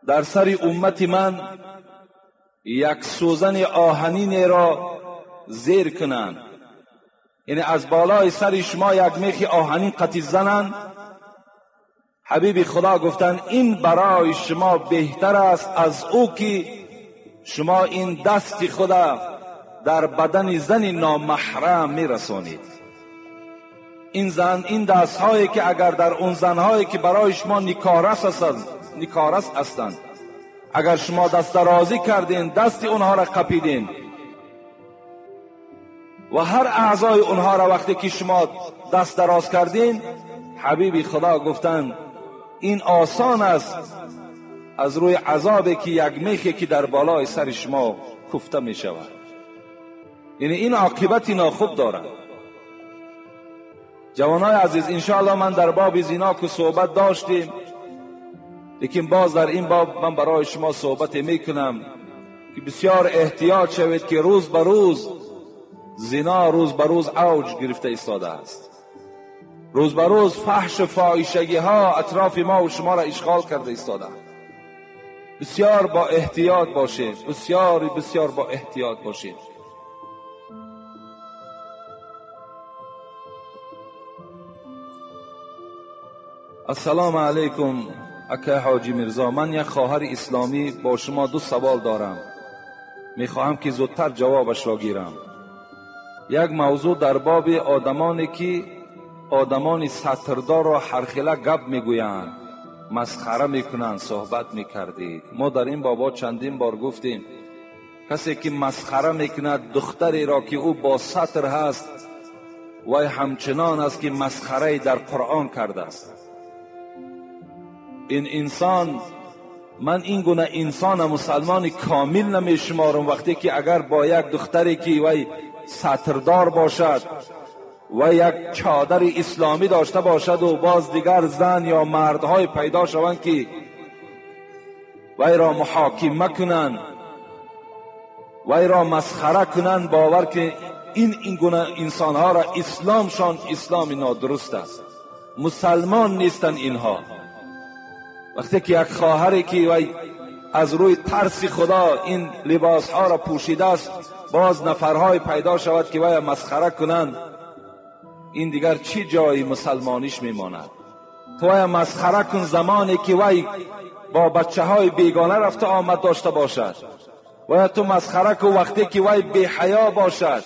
در سر امت من یک سوزن آهنین را زیر کنند، یعنی از بالای سر شما یک میخ آهنین قطی زنند، حبیب خدا گفتند این برای شما بهتر است از او که شما این دست خدا در بدن زن نامحرم میرسانید. این زن، این دست هایی که اگر در اون زنهایی که برای شما نکارس هستند، اگر شما دست درازی کردین، دست اونها را قپیدین و هر اعضای اونها را وقتی که شما دست دراز کردین، حبیب خدا گفتند این آسان است از روی عذابی که یک میخی که در بالای سر شما کوفته می شود. یعنی این عاقبت ناخوب دارد. جوانای عزیز، انشاءالله من در باب زنا که صحبت داشتیم، لیکن باز در این باب من برای شما صحبت میکنم که بسیار احتیاط شوید که روز به روز زنا روز به روز اوج گرفته ایستاده است. روز به روز فحش و فاحشگی ها اطراف ما و شما را اشغال کرده ایستاده. بسیار با احتیاط باشید، بسیار بسیار با احتیاط باشید. السلام علیکم اکه حاجی میرزا، من یک خواهر اسلامی با شما دو سوال دارم، میخواهم که زودتر جوابش را گیرم. یک موضوع در باب آدمانی که آدمان ستردار را هرخیله گپ میگویند، مسخره میکنند، صحبت میکردید. ما در این بابا چندین بار گفتیم کسی که مسخره میکند دختری را که او با ستر هست، وی همچنان است که مسخره در قرآن کرده است. این انسان، من این گونه انسان مسلمان کامل نمیشمارم وقتی که اگر با یک دختری که وی ستردار باشد و یک چادر اسلامی داشته باشد و باز دیگر زن یا مردهای پیدا شوند که وی را محاکمه کنند، وی را مسخره کنند، باور که این گونه انسانها را اسلامشان اسلام نادرست است، مسلمان نیستند اینها. وقتی که یک خواهری که وی از روی ترس خدا این لباسها را پوشیده است، باز نفرهای پیدا شود که وی مسخره کنند، این دیگر چی جای مسلمانیش میماند؟ تو وی مسخره کن زمانی که وی با بچه های بیگانه رفته آمد داشته باشد، وی تو مسخره کن وقتی که وی بی حیا باشد،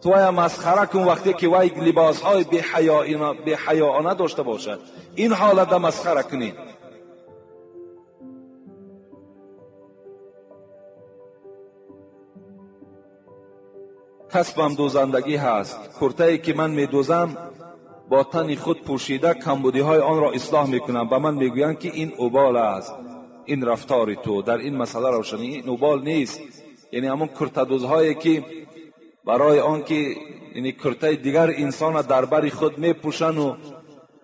تو وی مسخره کن وقتی که وی لباس های بی حیاانه داشته باشد. این حالت مسخره کنید. کسبم دوزندگی هست، کرته‌ای که من میدوزم با تن خود پوشیده کمبودی های آن را اصلاح میکنم. به من میگویند که این اوبال است، این رفتار تو در این مسئله روشنی، این اوبال نیست. یعنی همون کرته دوزهایی که برای آن که یعنی کرته دیگر انسان را در بر خود میپوشن و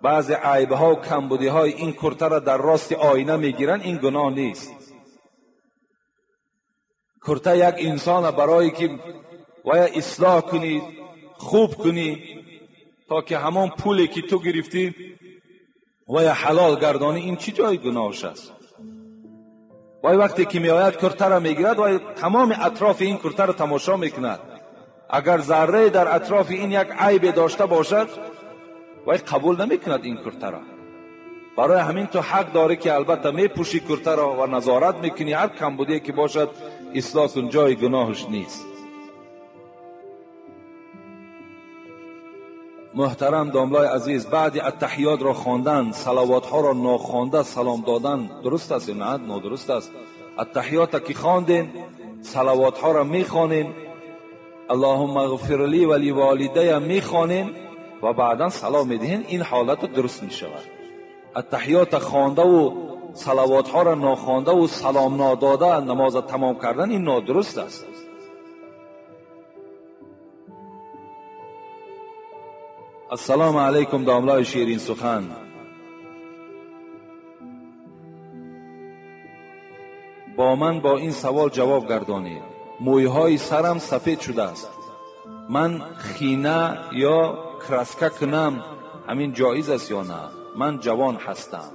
بعض عیب ها و کمبودی های این کرته را در راست آینه میگیرن، این گناه نیست. کرته یک انسان برای که باید اصلاح کنی، خوب کنی، تا که همون پولی که تو گرفتی و یا حلال گردانی، این چی جای گناهش است؟ وای وقتی که میآید کرته را میگیرد و تمام اطراف این کرته را تماشا میکند، اگر ذره در اطراف این یک عیب داشته باشد وای قبول نمیکند این کرته را. برای همین تو حق داری که البته میپوشی کرته را و نظارت میکنی، هر کمبودی که باشد اصلاح کن، جای گناهش نیست. محترم داملای عزیز، بعد التحیات را خواندن، صلوات ها را ناخوانده سلام دادن درست است یا نه؟ نادرست است. التحیات که خواندین، صلوات ها را میخوانین، اللهم اغفر لی و لوالدی میخوانین و بعدا سلام میدهین، این حالت درست میشود. التحیات خوانده و صلوات ها را ناخوانده و سلام ناداده نماز تمام کردن، این نادرست است. السلام علیکم داملای شیرین سخن. با من با این سوال جواب گردانید. مویهای سرم سفید شده است، من خینه یا کرسکه کنم همین جایز است یا نه؟ من جوان هستم.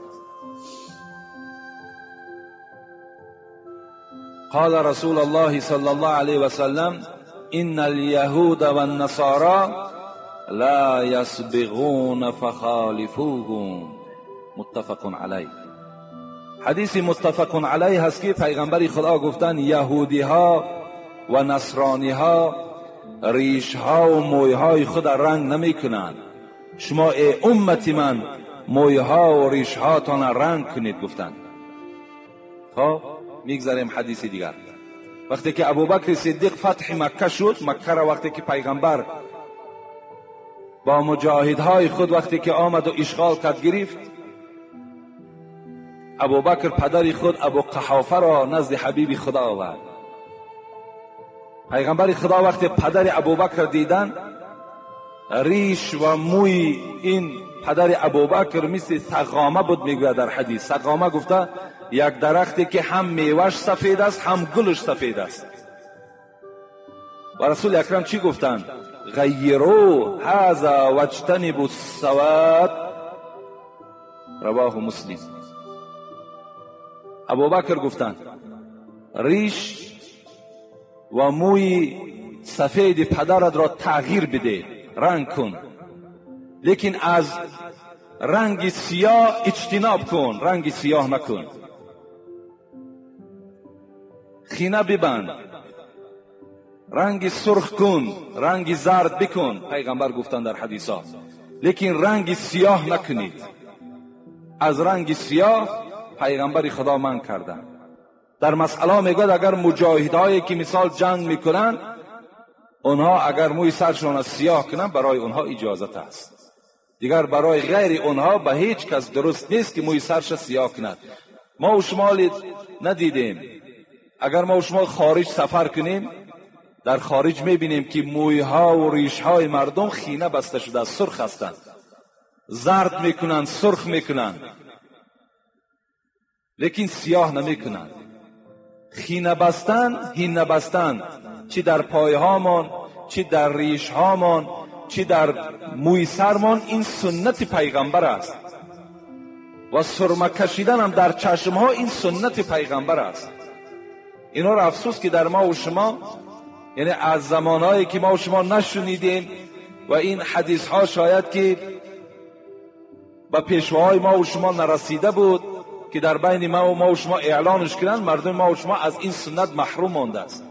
قال رسول الله صلی الله علیه و سلم ان اليهود والنصارى لا يسبغون فخالفوهم. متفق علیه. حدیث متفق علیه هست که پیغمبر خدا گفتن یهودی ها و نصرانی ها ریش ها و موی های خود رنگ نمی کنند، شما ای امت من موی ها و ریش هاتان رنگ کنید گفتند. خب میگذاریم حدیث دیگر. وقتی که ابوبکر صدیق فتح مکه شد، مکه را وقتی که پیغمبر با مجاهدهای خود وقتی که آمد و اشغال کرد گرفت، ابوبکر پدر خود ابو قحافه را نزد حبیب خدا آورد. پیغمبر خدا وقتی پدر ابوبکر دیدن، ریش و موی این پدر ابوبکر مثل سقامه بود. میگوید در حدیث سقامه گفته یک درختی که هم میوهش سفید است هم گلش سفید است. و رسول اکرم چی گفتند؟ غیروا هذا واجتنبوا السواد. رواه مسلم. ابوبکر گفتند ریش و موی سفید پدرت را تغییر بده، رنگ کن، لیکن از رنگ سیاه اجتناب کن، رنگ سیاه نکن، خینه ببند، رنگ سرخ کن، رنگ زرد بکن. پیغمبر گفتن در حدیث ها، لیکن رنگ سیاه نکنید. از رنگ سیاه پیغمبر خدا من کردن. در مسئله میگوید اگر مجاهدهایی که مثال جنگ میکنن، اونها اگر موی سرشون سیاه کنن برای اونها اجازت است، دیگر برای غیر اونها به هیچ کس درست نیست که موی سرش سیاه کند. ما و شما ندیدیم. اگر ما و شما خارج سفر کنیم، در خارج میبینیم که مویها و ریشهای مردم خینه بسته شده، سرخ هستند، زرد میکنن، سرخ میکنن، لیکن سیاه نمیکنن. خینه بستن، هینه بستن، چی در پایهامان، چی در ریشهامان، چی در موی سرمان، این سنت پیغمبر است. و سرمه کشیدن هم در چشمها این سنت پیغمبر است. اینا را افسوس که در ما و شما، یعنی از زمانهایی که ما و شما نشنیدیم و این حدیث ها شاید که به پیشواهای ما و شما نرسیده بود که در بین ما و شما اعلانش کنند، مردم ما و شما از این سنت محروم مانده است.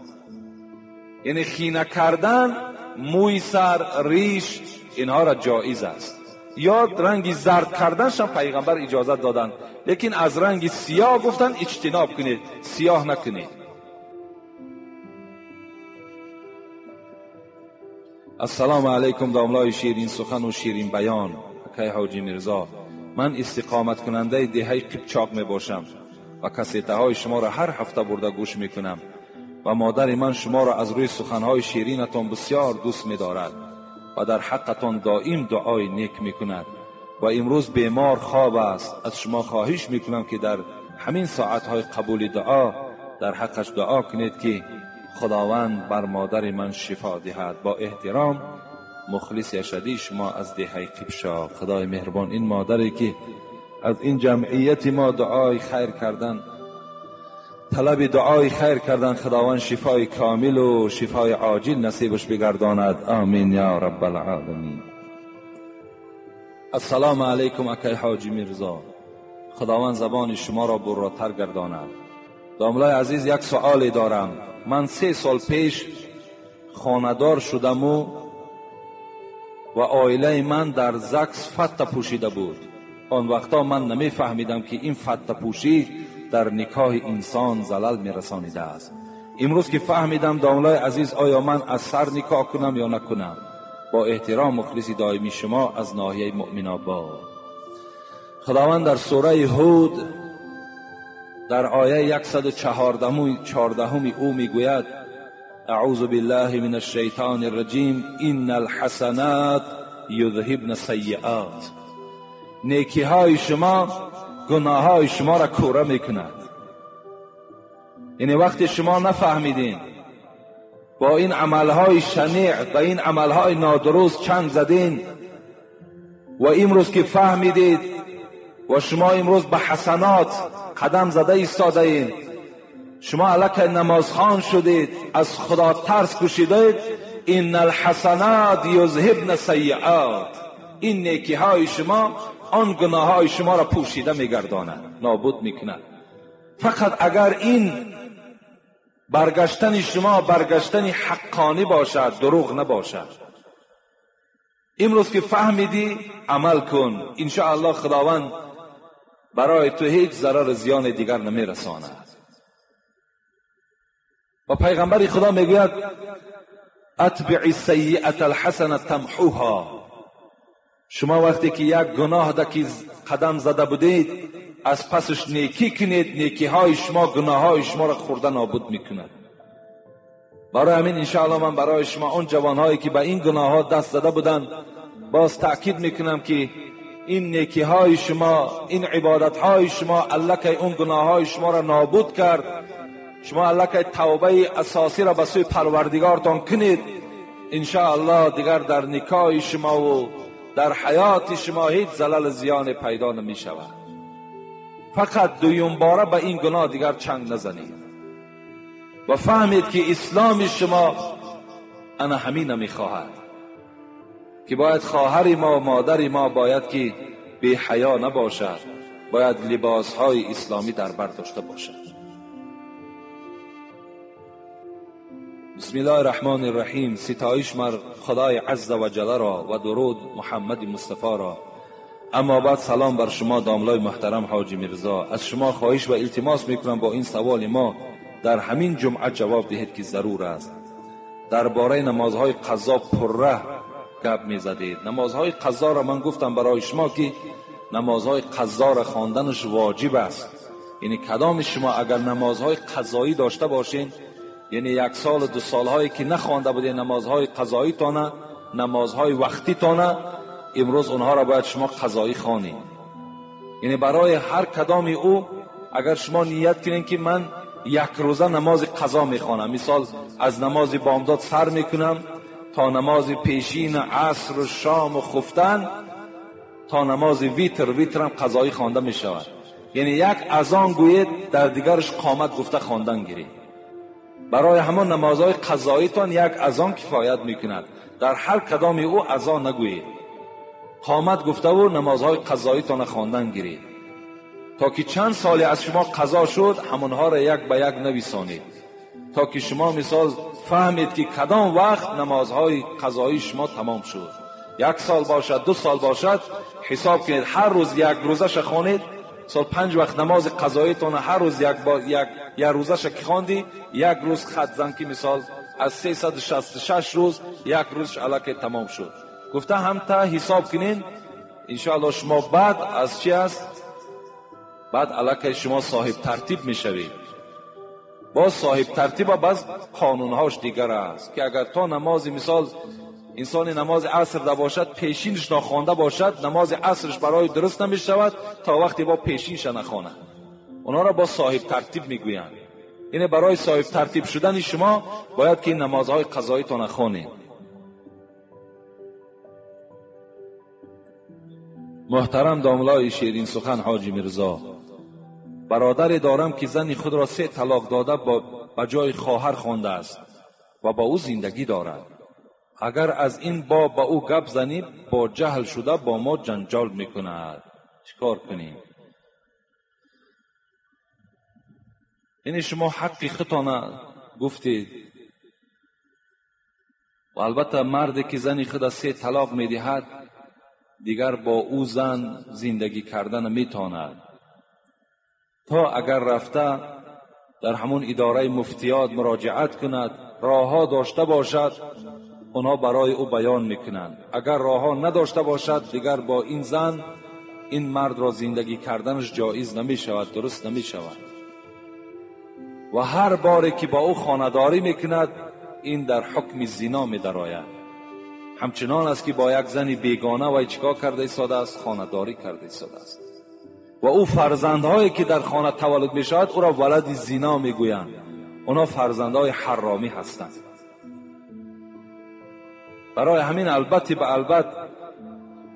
یعنی خینه کردن موی سر، ریش، اینها را جایز است. یا رنگ زرد کردنش هم پیغمبر اجازت دادن، لیکن از رنگ سیاه گفتن اجتناب کنید، سیاه نکنید. السلام علیکم داملای شیرین سخن و شیرین بیان اکای حاجی میرزا. من استقامت کننده دهه قبچاق می باشم و کسیته های شما را هر هفته برده گوش می کنم و مادر من شما را از روی سخنهای شیرینتان بسیار دوست می دارد و در حقتان دائم دعای نیک می کند و امروز بیمار خواب است. از شما خواهش می کنم که در همین ساعتهای قبول دعا در حقش دعا کنید که خداوند بر مادر من شفا دهد. با احترام مخلص اشدی شما از دهه قبشا. خدای مهربان این مادری که از این جمعیت ما دعای خیر کردن، طلب دعای خیر کردن، خداوند شفای کامل و شفای عاجل نصیبش بگرداند. آمین یا رب العالمین. السلام علیکم اکای حاجی میرزا. خداوند زبان شما را براتر گرداند. داملای عزیز یک سؤال دارم. من 3 سال پیش خانه‌دار شدم و عائله من در زکس فته پوشیده بود. آن وقتا من نمی فهمیدم که این فته پوشی در نکاح انسان زلل می رسانیده است. امروز که فهمیدم داملای عزیز، آیا من از سر نکاح کنم یا نکنم؟ با احترام مخلص دائمی شما از ناحیه مؤمن آباد. خداوند در سوره هود در آیه 114 او میگوید: اعوذ بالله من الشیطان الرجیم ان الحسنات یذهبن السیئات. نیکی های شما گناه های شما را کوره میکند. یعنی وقتی شما نفهمیدین با این عملهای شنیع و این عملهای نادرست چنگ زدین و امروز که فهمیدید و شما امروز به حسنات قدم زده ایستاده این، شما الکی نمازخوان شدید، از خدا ترس کشیدید. ان الحسنات یذهبن السیئات، این نیکی های شما آن گناه های شما را پوشیده میگرداند، نابود میکند. فقط اگر این برگشتن شما برگشتن حقانی باشد، دروغ نباشد. امروز که فهمیدی عمل کن، انشاءالله خداوند برای تو هیچ ضرر زیان دیگر نمیرساند. و پیغمبر خدا میگوید اتبع السیئة الحسنة تمحوها. شما وقتی که یک گناه دکی قدم زده بودید، از پسش نیکی کنید، نیکی های شما گناه های شما را خورده نابود میکند. برای همین انشاءالله من برای شما اون جوانهایی که به این گناه ها دست زده بودند باز تأکید میکنم که این نیکی های شما، این عبادت های شما الکی اون گناه های شما را نابود کرد. شما الکی توبه اساسی را به سوی پروردگارتان کنید، انشاءالله دیگر در نکاح شما و در حیات شما هیچ زلل زیان پیدا نمی شود. فقط دویم باره به این گناه دیگر چنگ نزنید و فهمید که اسلام شما انا همین نمی خواهد که باید خواهر ما و مادر ما باید که بی حیا نباشد، باید لباس های اسلامی در بر داشته باشد. بسم الله الرحمن الرحیم. ستایش مر خدای عز و جل را و درود محمد مصطفی را. اما بعد سلام بر شما داملای محترم حاجی میرزا. از شما خواهش و التماس میکنم با این سوال ما در همین جمعه جواب دهید که ضرور است. درباره نمازهای قضا پره گپ میزدید. نمازهای قضا را من گفتم برای شما که نمازهای قضا را خواندنش واجب است. یعنی کدام شما اگر نمازهای قضایی داشته باشین، یعنی یک سال و دو سالهایی که نخوانده بودین نمازهای قضایی تانه، نمازهای وقتی تانه، امروز اونها را باید شما قضایی خوانید. یعنی برای هر کدامی او اگر شما نیت کنین که من یک روزه نماز قضا میخوانم، مثال از نماز بامداد سر میکنم تا نماز پیشین عصر و شام و خفتن تا نماز ویتر، ویترم قضایی خوانده میشود. یعنی یک اذان گویید در دیگرش قامت گفته خواندن گیرید. برای همان نمازهای قضاییتان یک اذان کفایت میکند. در هر کدامی او اذان نگویید، قامت گفته و نمازهای قضاییتان خواندن گیرید تا که چند سالی از شما قضا شد همونها را یک به یک نویسانید، تا که شما مثال فهمید که کدام وقت نمازهای قضایی شما تمام شد. یک سال باشد، دو سال باشد، حساب کنید هر روز یک روزش خوانید. سال 5 وقت نماز قضاییتان هر روز یک با یک یک روزش که خواندی، یک روز خط زن که مثال از 366 روز یک روزش الکی تمام شد. گفته هم تا حساب کنین انشاءالله شما بعد از چی است؟ بعد الکی شما صاحب ترتیب میشوید. باز صاحب ترتیب باز قانونهاش دیگر است که اگر تا نماز مثال انسان نماز عصر ده باشد، پیشینش نخوانده باشد، نماز عصرش برای درست نمیشود تا وقتی با پیشینش نخواند. اونا را با صاحب ترتیب میگویند. اینه برای صاحب ترتیب شدن شما باید که این نمازهای قضایی تا نخوانید. محترم داملای شیرین سخن حاجی میرزا، برادری دارم که زن خود را 3 طلاق داده با جای خواهر خوانده است و با او زندگی دارد. اگر از این باب با او گپ زنی با جهل شده با ما جنجال میکند. چیکار کنیم؟ یعنی شما حق خودتان گفتید و البته مردی که زن خود 3 طلاق میدهد دیگر با او زن زندگی کردن میتواند. تا اگر رفته در همون اداره مفتیات مراجعت کند، راهها داشته باشد، اونا برای او بیان میکنند. اگر راهها نداشته باشد دیگر با این زن این مرد را زندگی کردنش جایز نمیشود، درست نمیشود. و هر باری که با او خانه‌داری میکند این در حکم زنا میدرآید. همچنان است که با یک زن بیگانه و چیکار کرده ایستاده است؟ خانه‌داری کرده ایستاده است. و او فرزندهایی که در خانه تولد میشود او را ولد زنا میگویند. اونا فرزندهای حرامی هستند. برای همین البته به البته،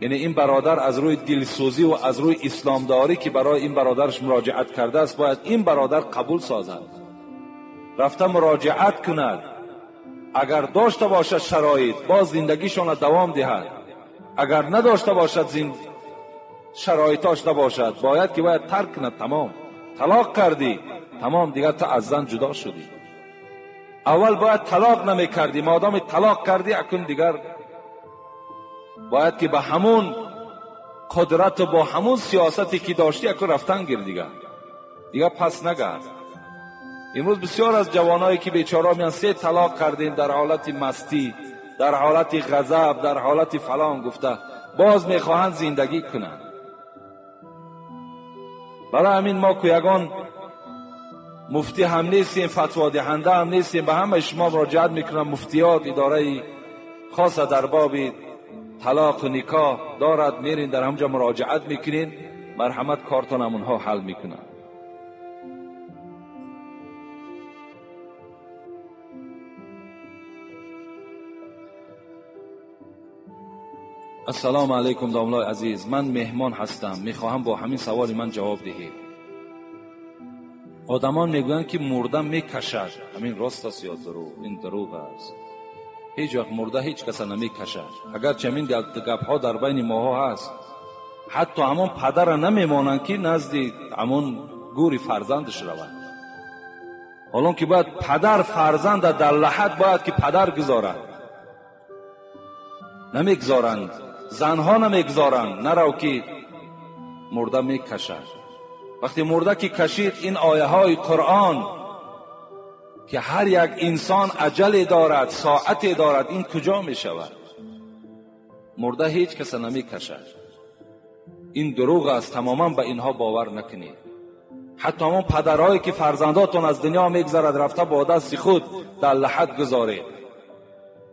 یعنی این برادر از روی دلسوزی و از روی اسلامداری که برای این برادرش مراجعت کرده است، باید این برادر قبول سازد، رفته مراجعت کند. اگر داشته باشد شرایط باز زندگیشان دوام دهد، اگر نداشته باشد شرایطاش نباشد، باید که باید ترک کند. تمام، طلاق کردی، تمام، دیگر تو از زن جدا شدی. اول باید طلاق نمی کردی، مادام طلاق کردی اکنون دیگر باید که به همون قدرت و با همون سیاستی که داشتی اکنون رفتن گیر، دیگر پس نگرد. امروز بسیار از جوانایی که بیچاره میان 3 طلاق کردیم، در حالت مستی، در حالت غضب، در حالت فلان گفته، باز میخواهند زندگی کنند. برای همین ما که یگان مفتی هم نیستیم، فتوا دهنده هم نیستیم، به همه شما مراجعت میکنم. مفتیات اداره خاصه در باب طلاق و نکاح دارد، میرین در همجا مراجعت میکنین، مرحمت کارتان همونها حل میکنن. السلام علیکم داملای عزیز، من مهمان هستم، میخواهم با همین سوال من جواب دهید. آدمان میگویند که مرده میکشد، همین راست است یا دروغ؟ این دروغ است. هیچ وقت مرده هیچ کس نمیکشد، اگرچه همین گپ ها در بین ماها هست. حتی همون پدر نمیمانند که نزد همون گوری فرزندش رود. حالا که باید پدر فرزند در لحد باید که پدر گذارد، نمیگذارند، زنها نمیگذارند، نرو که مرده میکشد. وقتی مرده که کشید، این آیه های قرآن که هر یک انسان عجله دارد، ساعتی دارد، این کجا می شود؟ مرده هیچ کس نمی کشد. این دروغ است، تماما به اینها باور نکنید. حتی همون پدرهایی که فرزنداتون از دنیا میگذرد، رفته با دست خود در لحد گذارید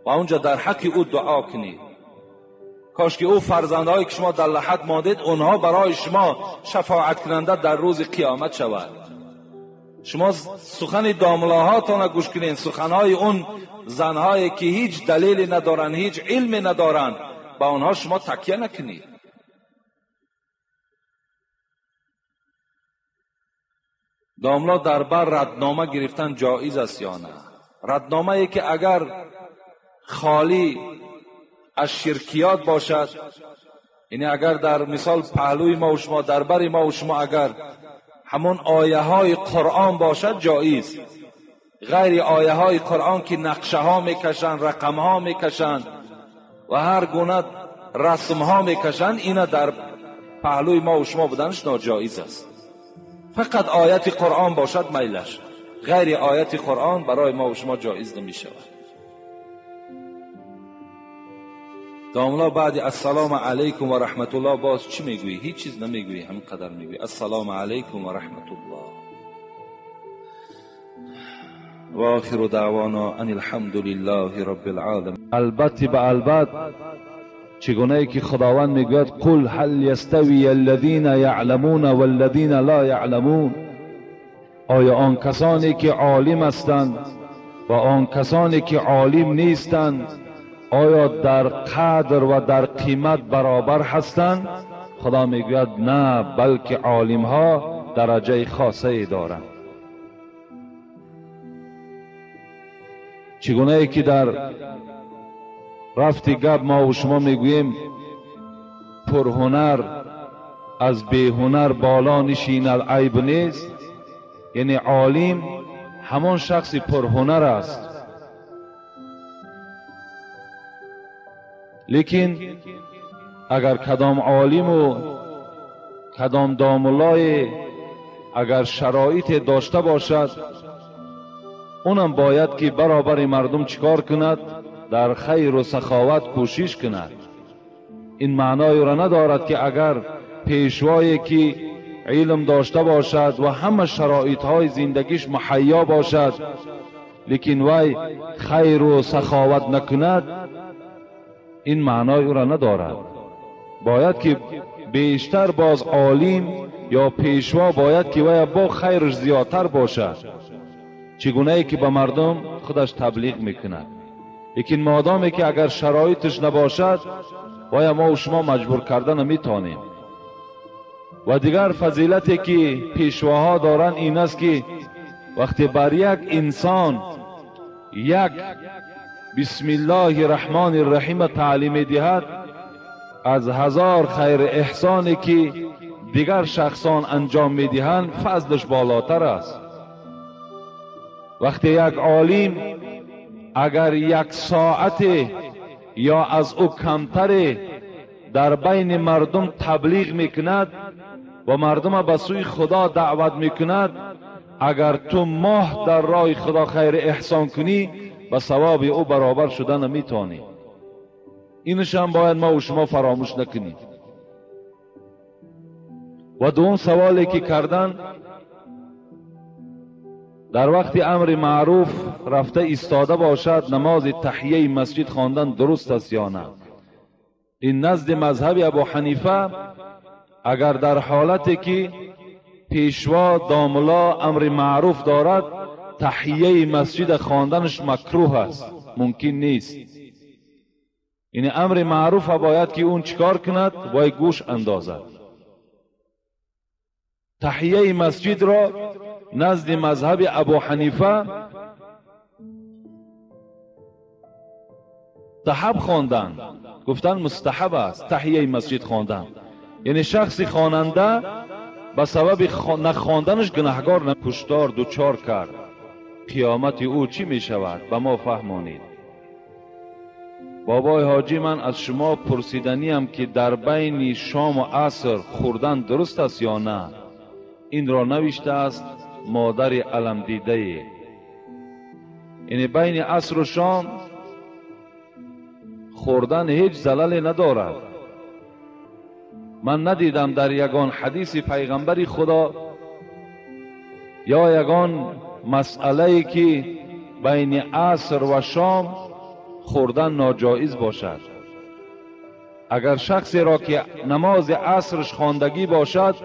و اونجا در حق او دعا کنید. کاش که او فرزندهایی که شما در لحد ماندید، اونها برای شما شفاعت کننده در روز قیامت شود. شما سخن داملاهاتان گوش کنین، سخنهای اون زنهایی که هیچ دلیلی ندارن، هیچ علمی ندارن، با اونها شما تکیه نکنید. داملا در بر ردنامه گرفتن جایز است یا نه؟ ردنامه ای که اگر خالی از شرکیات باشد، یعنی اگر در مثال پهلوی ما و شما، در بر ما و شما اگر همون آیه های قرآن باشد جایز. غیر آیه های قرآن که نقشه ها میکشن، رقم ها میکشن و هر گونه رسم ها میکشن، اینا در پهلوی ما و شما بودنش ناجایز است. فقط آیت قرآن باشد میلش، غیر آیت قرآن برای ما و شما جایز نمیشود. داملا بعد السلام علیکم و رحمت الله باز چی میگویی؟ هیچ چیز نمیگویی، همین قدر میگویی السلام علیکم و رحمت الله. و آخر دعوانا ان الحمد لله رب العالمین. البته به البته چگونه که خداوند میگوید قل هل یستوی الذین یعلمون والذین لا یعلمون، آیا آن کسانی که عالم هستند و آن کسانی که عالم نیستند آیا در قدر و در قیمت برابر هستند؟ خدا میگوید نه، بلکه عالم ها درجه خاصه دارند. چگونه که در رفتی گپ ما و شما میگوییم پرهنر از بیهنر بالا نشیند عیب نیست، یعنی عالم همان شخصی پرهنر است، لیکن اگر کدام عالم و کدام داملای اگر شرایط داشته باشد، اونم باید که برابر مردم چیکار کند؟ در خیر و سخاوت کوشش کند. این معنای را ندارد که اگر پیشوایی که علم داشته باشد و همه شرایط های زندگیش مهیا باشد، لیکن وی خیر و سخاوت نکند، این معنای او را ندارد. باید که بیشتر باز عالم یا پیشوا باید که وی با خیرش زیادتر باشد، چگونه ای که به مردم خودش تبلیغ میکند. Лекин модоме ки агар шароиташ набошад, бояд мо ва шумо маҷбур карда наметавонем. Ва дигар фазилате ки пешвоҳо доранд ин аст ки вақте бар як инсон як бисмиллоҳи раҳмони раҳим таълим медиҳад, аз ҳазор хайр эҳсоне ки дигар шахсон анҷом медиҳанд фазлаш болотар аст. Вақте як олим агар як соате ё аз ӯ камтаре дар байни мардум таблиғ мекунад ва мардума ба сӯи Худо даъват мекунад, агар ту моҳ дар роҳи Худо хайр эҳсон кунӣ, ба савоби ӯ баробар шуда наметавонӣ. Инашам бояд мо ва шумо фаромӯш накунем. Ва дуввум саволе ки кардан, дар вақти амри маъруф рафта истода бошад, намози таҳияи масҷид хондан дуруст аст ё на? Ин назди мазҳаби Абу Ҳанифа агар дар ҳолате ки пешво домулло амри маъруф дорад, таҳияи масҷид хонданаш макрӯҳ аст, мумкин нест. Ин амри маъруф бояд ки он чикор кунад? Бояд гӯш андозад. Таҳияи масҷидро назди мазҳаби Абу Ҳанифа мустаҳаб хондан, гуфтан мустаҳаб аст таҳияи масҷид хондан. Яъне шахси хонанда ба сабаби нахонданаш гунаҳгор куштор дучор кард. Қиёмати ӯ чӣ мешавад? Ба мо фаҳмонед. Бобои ҳоҷӣ, ман аз шумо пурсиданиям ки дар байни шому аср хӯрдан дуруст аст ё на? Инро навиштааст модари аламдидае. Яъне байни асру шом хӯрдан ҳеҷ залале надорад. Ман надидам дар ягон ҳадиси пайғамбари Худо ё ягон масъалае ки байни аср ва шом хӯрдан ноҷоиз бошад. Агар шахсеро ки намози асрш хондагӣ бошад,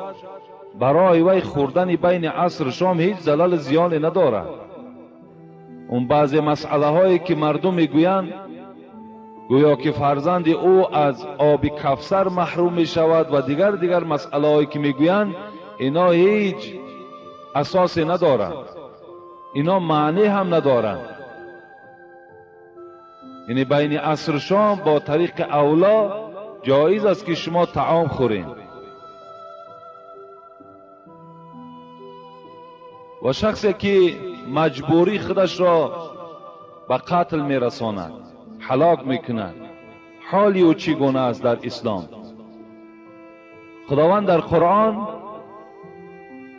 барои вай хӯрдани байни аср шом ҳеҷ залали зиёне надорад. Он баъзе масъалаҳое ки мардум мегӯянд, гӯё ки фарзанди ӯ аз оби кавсар маҳрум мешавад ва дигар масъалаҳое ки мегӯянд, ино ҳеҷ асосе надоранд, ино маъне ҳам надоранд. Яъне байни аср шом бо тариқи авло ҷоиз аст ки шумо таом хӯред. Ва шахсе ки маҷбурӣ худашро ба қатл мерасонад, ҳалок мекунад, ҳоли ӯ чӣ гуна аст дар ислом? Худованд дар Қуръон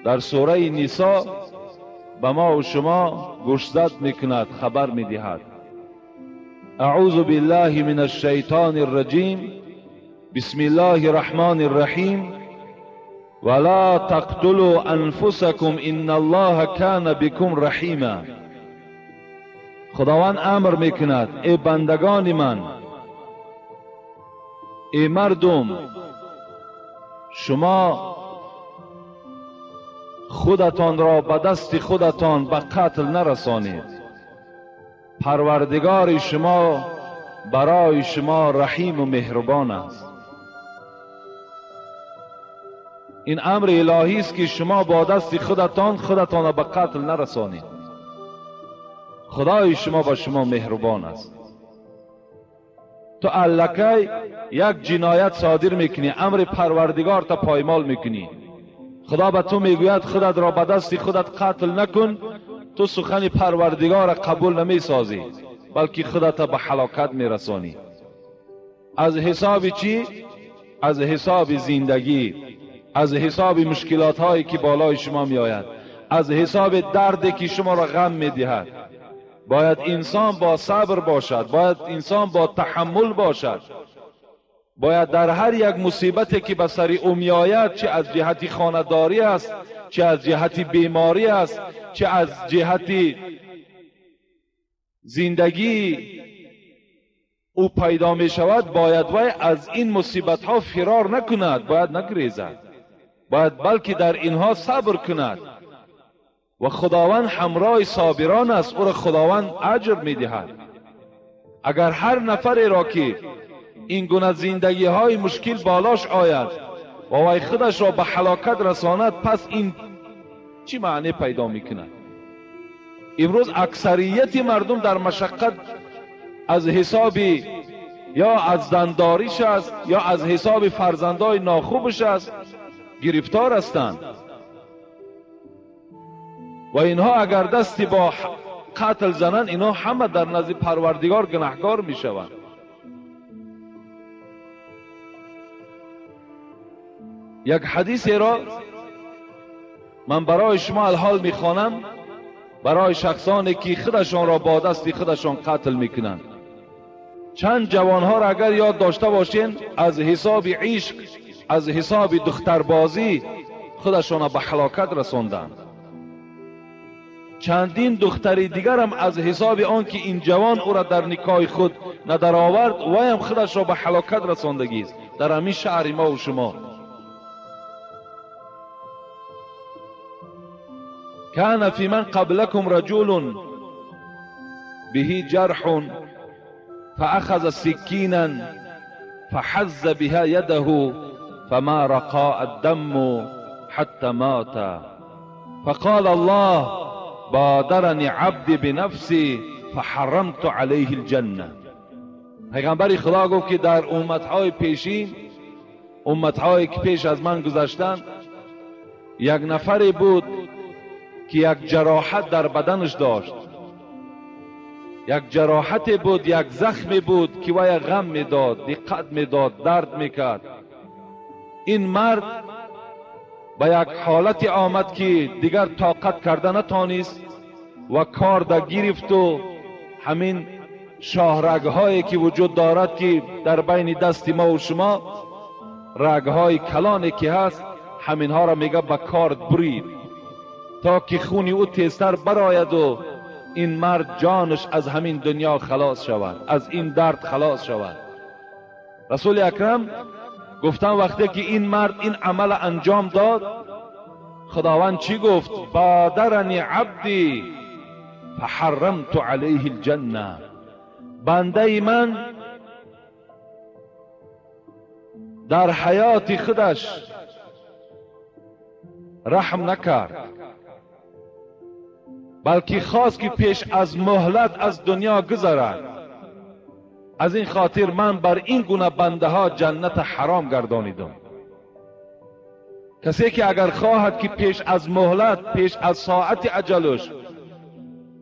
дар сураи Нисо ба мо ва шумо гӯшзад мекунад, хабар медиҳад. Аъузу биллаҳи мин аш-шайтони р-раҷим, бисмиллаҳи р-раҳмони р-раҳим, ва ла тақтулу анфусакум инналлоҳа кана бикум раҳима. Худованд амр мекунад: эй бандагони ман, эй мардум, шумо худатонро ба дасти худатон ба қатл нарасонед. Парвардигори шумо барои шумо раҳиму меҳрубон аст. Ин амри илоҳист ки шумо бо дасти худатон худатонро ба қатл нарасонед. Худои шумо ба шумо меҳрубон аст. Ту аллакай як ҷиноят содир мекунӣ, амри парвардигорта поймол мекунӣ. Худо ба ту мегӯяд худатро ба дасти худат қатл накун, ту сухани парвардигорро қабул намесозӣ, балки худатро ба ҳалокат мерасонӣ. Аз ҳисоби чӣ? Аз ҳисоби зиндагӣ, аз ҳисоби мушкилотҳое ки болои шумо меояд, аз ҳисоби дарде ки шуморо ғам медиҳад. Бояд инсон бо сабр бошад, бояд инсон бо таҳаммул бошад, бояд дар ҳар як мусибате ки ба сари ӯ меояд, чӣ аз ҷиҳати хонадорӣ аст, чӣ аз ҷиҳати беморӣ аст, чӣ аз ҷиҳати зиндагӣ ӯ пайдо мешавад, бояд вай аз ин мусибатҳо фирор накунад, бояд нагрезад, бояд балки дар инҳо сабр кунад. Ва Худованд ҳамроҳи собирон аст, ӯро Худованд аҷр медиҳад. اگر هر نفری را که این گونه زندگی های مشکل بالاش آید و وی خودش را به هلاکت رساند، پس این چی معنی پیدا میکند؟ امروز اکثریت مردم در مشقت از حساب یا از زنداریش است یا از حساب فرزندای ناخوبش است گرفتار هستند و اینها اگر دستی با قتل زنند، اینها همه در نزد پروردگار گناهکار میشوند. یک حدیثی را من برای شما الحال میخوانم، برای شخصانی که خودشان را با دست خودشان قتل میکنند. چند جوانها را اگر یاد داشته باشین، از حساب عشق، از حساب دختربازی خودشان را به هلاکت رساندند. چندین دختری دیگر هم از حساب آن که این جوان او را در نکاح خود ندر آورد، وی هم خودش را به هلاکت رساندگی است در همین شهر ما و شما. كان في من قبلكم رجل به جرح فأخذ سكينا فحز بها يده فما رقاء الدم حتى مات، فقال الله بادرني عبدي بنفسي فحرمت عليه الجنة. پیغمبر خدا گفت که در امتهای پیشین، امتهایی که پیش از من گذشتند، یک نفری بود که یک جراحت در بدنش داشت، یک جراحت بود، یک زخمی بود که وی غم میداد، دقت میداد، درد میکرد. این مرد به یک حالت آمد که دیگر طاقت کرده نتانست و کار گرفت و همین شاهرگ‌هایی که وجود دارد که در بین دست ما و شما رگ‌های کلانی که هست، همینها را میگه به کارد برید تا که خون او تیزتر براید و این مرد جانش از همین دنیا خلاص شود، از این درد خلاص شود. رسول اکرم گفتن وقتی که این مرد این عمل انجام داد، خداوند چی گفت؟ بادرنی عبدی فحرمت علیه الجنه. بنده من در حیات خودش رحم نکرد، بلکه خواست که پیش از مهلت از دنیا گذرد. از این خاطر من بر این گونه بنده ها جنت حرام گردانیدم. کسی که اگر خواهد که پیش از مهلت، پیش از ساعت اجلش،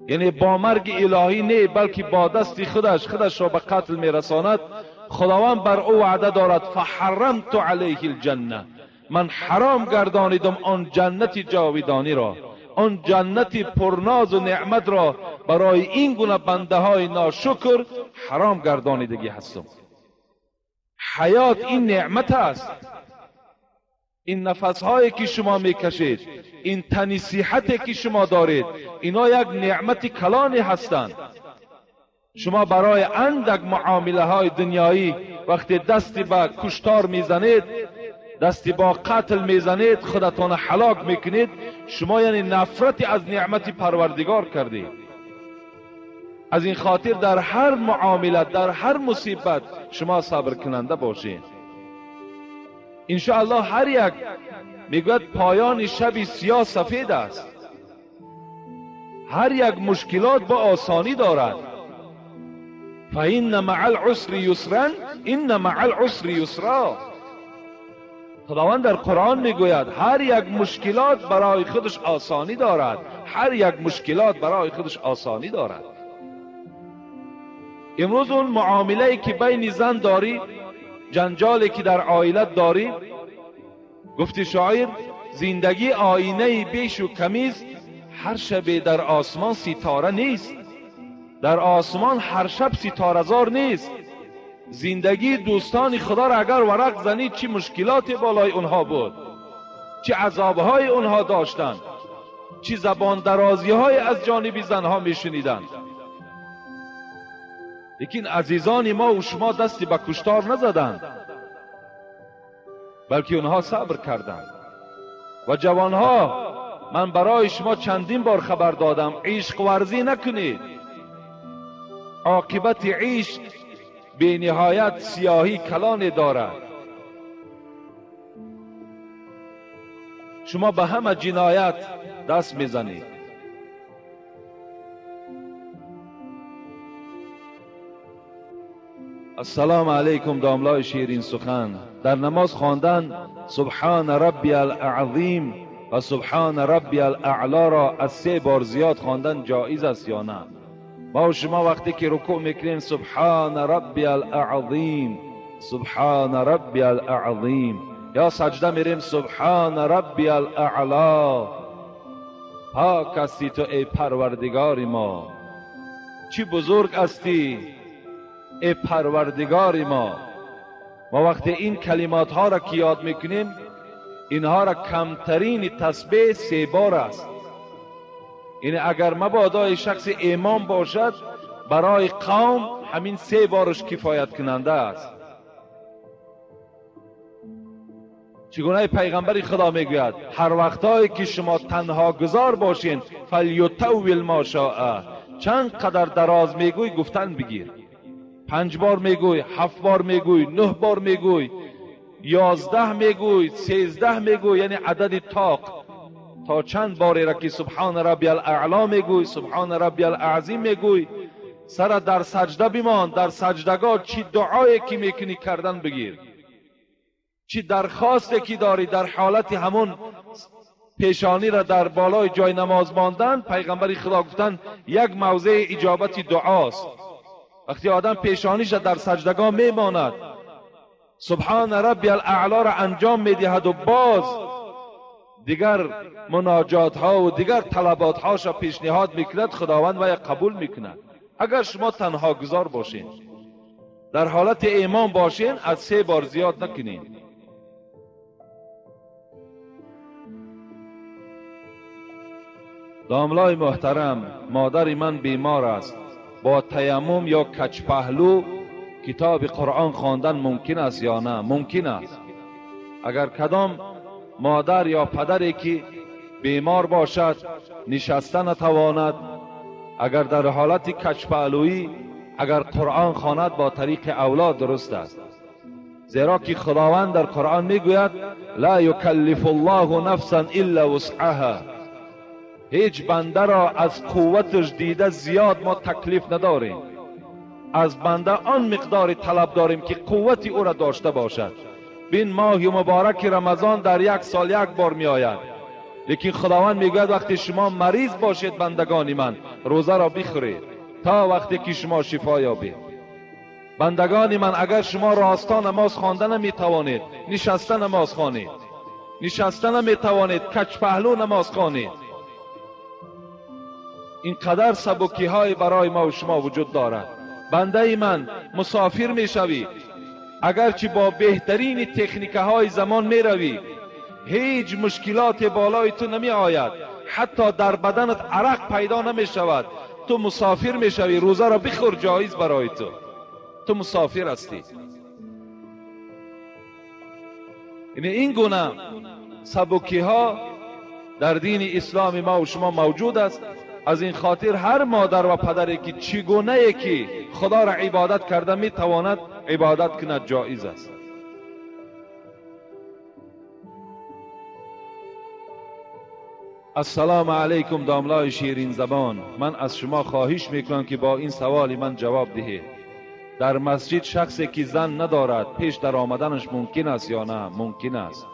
یعنی با مرگ الهی نه، بلکه با دست خودش خودش را به قتل میرساند، خداوند بر او وعده دارد فحرمت علیه الجنه، من حرام گردانیدم آن جنت جاودانی را، آن جنت پرناز و نعمت را برای این گونه بنده های ناشکر حرام گردانیدگی هستم. حیات این نعمت است، این نفس هایی که شما میکشید، این تنی صحتی که شما دارید، اینا یک نعمت کلانی هستند. شما برای اندک معامله های دنیایی وقتی دستی به کشتار میزنید، دستی با قتل میزنید، خودتان هلاک میکنید، شما یعنی نفرتی از نعمت پروردگار کردید. از این خاطر در هر معامله، در هر مصیبت شما صبر کننده باشید. انشاءالله هر یک میگوید پایان شب سیاه سفید است. هر یک مشکلات با آسانی دارد. فإن مع العسر یسرا إن مع العسر یسرا. خداوند در قرآن میگوید هر یک مشکلات برای خودش آسانی دارد، هر یک مشکلات برای خودش آسانی دارد. امروز اون معامله که بین زن داری، جنجالی که در عائلت داری، گفتی شاعر زندگی آینه بیش و کمیست، هر شب در آسمان ستاره نیست، در آسمان هر شب ستاره زار نیست. زندگی دوستان خدا را اگر ورق زنی، چه مشکلات بالای اونها بود، چه عذابهای اونها داشتند، چه زبان درازی های از جانب زنها میشنیدند. لیکن عزیزان ما و شما دستی به کشتار نزدند، بلکه اونها صبر کردند. و جوانها، من برای شما چندین بار خبر دادم، عشق ورزی نکنید. عاقبت عشق به نهایت سیاهی کلان دارد. شما به همه جنایت دست میزنید. السلام علیکم داملای شیرین سخن. در نماز خواندن سبحان ربی العظیم و سبحان ربی الاعلی را از 3 بار زیاد خواندن جایز است یا نه؟ ما و شما وقتی که رکوع میکنیم سبحان ربی الاعظیم، سبحان ربی الاعظیم، یا سجده میریم سبحان ربی الاعلی. پاک هستی تو ای پروردگار ما، چی بزرگ هستی ای پروردگار ما. ما وقتی این کلمات ها را که یاد میکنیم، اینها را کمترین تسبیح 3 بار است. یعنی اگر مبادا شخص امام باشد، برای قوم همین 3 بارش کفایت کننده است. چگونه پیغمبر خدا میگوید هر وقتایی که شما تنها گذار باشین فلیطول ما شاء، چند قدر دراز میگوی گفتن بگیر. 5 بار میگوی، 7 بار میگوی، 9 بار میگوی، 11 میگوی، 13 میگوی، یعنی عدد طاق. تا چند باری را که سبحان ربی الاعلی میگوی، سبحان ربی الاعظیم میگوی، سر در سجده بمان. در سجدگاه چی دعایی که میکنی کردن بگیر، چی درخواستی که داری در حالت همون پیشانی را در بالای جای نماز ماندن. پیغمبر خدا گفتن یک موضع اجابت دعاست. وقتی آدم پیشانیش را در سجدگاه میماند، سبحان ربی الاعلی را انجام میدهد و باز دیگر مناجات ها و دیگر طلبات هاش را پیشنهاد میکند، خداوند وی قبول میکند. اگر شما تنها گذار باشین، در حالت ایمان باشین، از 3 بار زیاد نکنین. داملای محترم، مادر من بیمار است، با تیمم یا کچ پهلو کتاب قرآن خواندن ممکن است یا نه؟ ممکن است. اگر کدام مادر یا پدری که بیمار باشد، نشسته نتواند، اگر در حالت کچ پهلویی اگر قرآن خواند با طریق اولاد درست است. زیرا که خداوند در قرآن میگوید لا یکلف الله نفسا الا وسعها، هیچ بنده را از قوتش دیده زیاد ما تکلیف نداریم. از بنده آن مقدار طلب داریم که قوت او را داشته باشد. بین ماه مبارک رمضان در 1 سال 1 بار می آید، لیکن خداوند میگوید وقتی شما مریض باشید بندگان من، روزه را بخورید تا وقتی که شما شفا یابید. بندگان من، اگر شما راستا نماز خوانده نمیتوانید، نشسته نماز خوانید. نشسته نمیتوانید، کچ پهلو نماز خوانید. اینقدر سبکی های برای ما و شما وجود دارد. بنده من، مسافر میشوی، اگرچه با بهترین تکنیک های زمان میروی، هیچ مشکلات بالای تو نمی آید، حتی در بدنت عرق پیدا نمی شود. تو مسافر میشوی، روزه را بخور، جایز برای تو، تو مسافر هستی. یعنی این گونه سبکی ها در دین اسلام ما و شما موجود است. از این خاطر هر مادر و پدری که چگونه که خدا را عبادت کرده میتواند عبادت کند، جایز است. السلام علیکم داملای شیرین زبان، من از شما خواهش میکنم که با این سوال من جواب دهید. در مسجد شخصی که زن ندارد پیش در آمدنش ممکن است یا نه؟ ممکن است.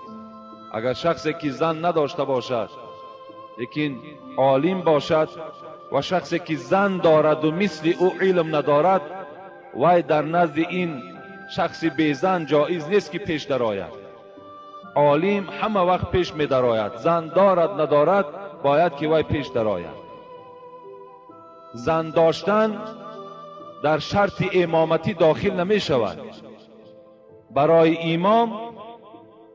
اگر شخصی که زن نداشته باشد لیکن عالم باشد و شخصی که زن دارد و مثل او علم ندارد، وی در نزد این شخص بی زن جایز نیست که پیش درآید. عالم همه وقت پیش می درآید، زن دارد ندارد باید که وی پیش درآید. زن داشتن در شرط امامتی داخل نمی شود. برای امام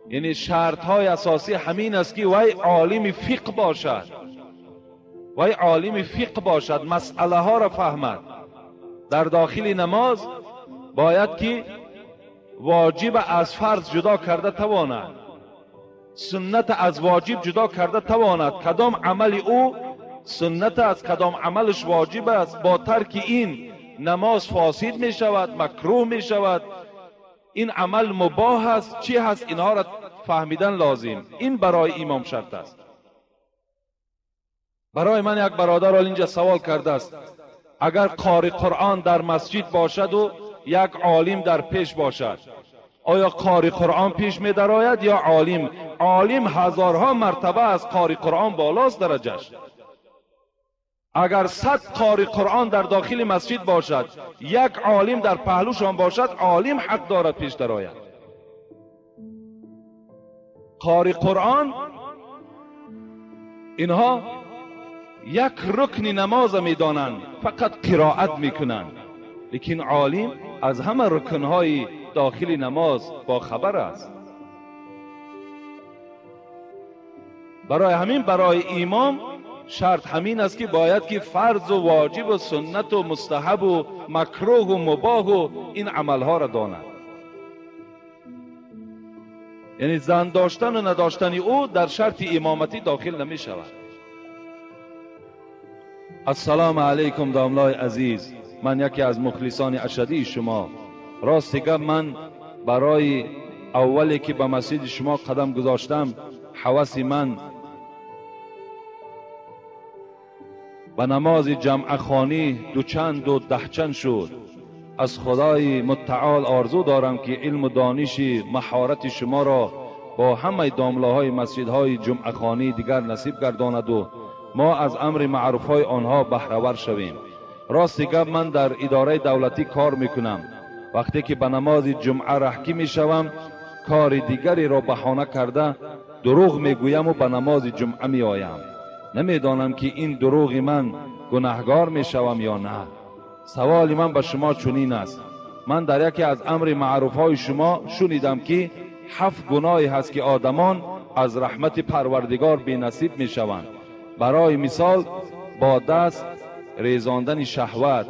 یعنی شرط های اساسی همین است که وی عالم فقه باشد، وی عالم فقه باشد، مسئله ها را فهمد. در داخل نماز باید که واجب از فرض جدا کرده تواند، سنت از واجب جدا کرده تواند. کدام عمل او سنت است، کدام عملش واجب است. با ترک این намоз фосид мешавад, макруҳ мешавад, ин амал мубоҳ аст, чӣ ҳаст, инҳоро фаҳмидан лозим. Ин барои имом шарт аст. Барои ман як бародар ҳол инҷа савол кардааст: агар қори Қуръон дар масҷид бошад ва як олим дар пеш бошад, оё қори Қуръон пеш медарояд ё олим? Олим ҳазорҳо мартаба аз қори Қуръон болост дараҷаш. Агар 100 қори Қуръон дар дохили масҷид бошад, як олим дар паҳлӯшон бошад, олим ҳақ дорад пеш дарояд. Қори Қуръон инҳо як рукни намоза медонанд, фақат қироат мекунанд, лекин олим аз ҳама рукнҳои дохили намоз бохабар аст. Барои ҳамин барои имом шарт ҳамин аст ки бояд ки фарзу воҷибу суннату мустаҳабу макрӯҳу мубоҳу ин амалҳоро донад. Яъне зан доштану надоштани ӯ дар шарти имоматӣ дохил намешавад. Ассалому алайкум домлои азиз, ман яке аз мухлисони ашадии шумо. Рости гап, ман барои аввале ки ба масҷиди шумо қадам гузоштам, ҳаваси ман ба намози ҷамъахонӣ дучанду даҳчанд шуд. Аз Худои мутаол орзу дорам ки илму дониши маҳорати шуморо бо ҳамаи домлаҳои масҷидҳои ҷумъахонӣ дигар насиб гардонаду мо аз амри маъруфҳои онҳо баҳравар шавем. Рости гап, ман дар идораи давлатӣ кор мекунам. Вақте ки ба намози ҷумъа раҳкӣ мешавам, кори дигареро баҳона карда дурӯғ мегӯяму ба намози ҷумъа меоям. Намедонам ки ин дурӯғи ман гунаҳгор мешавам ё на. Саволи ман ба шумо чунин аст: ман дар яке аз амри маъруфҳои шумо шунидам ки 7 гуноҳе ҳаст ки одамон аз раҳмати Парвардигор бенасиб мешаванд. Барои мисол, бо даст резондани шаҳват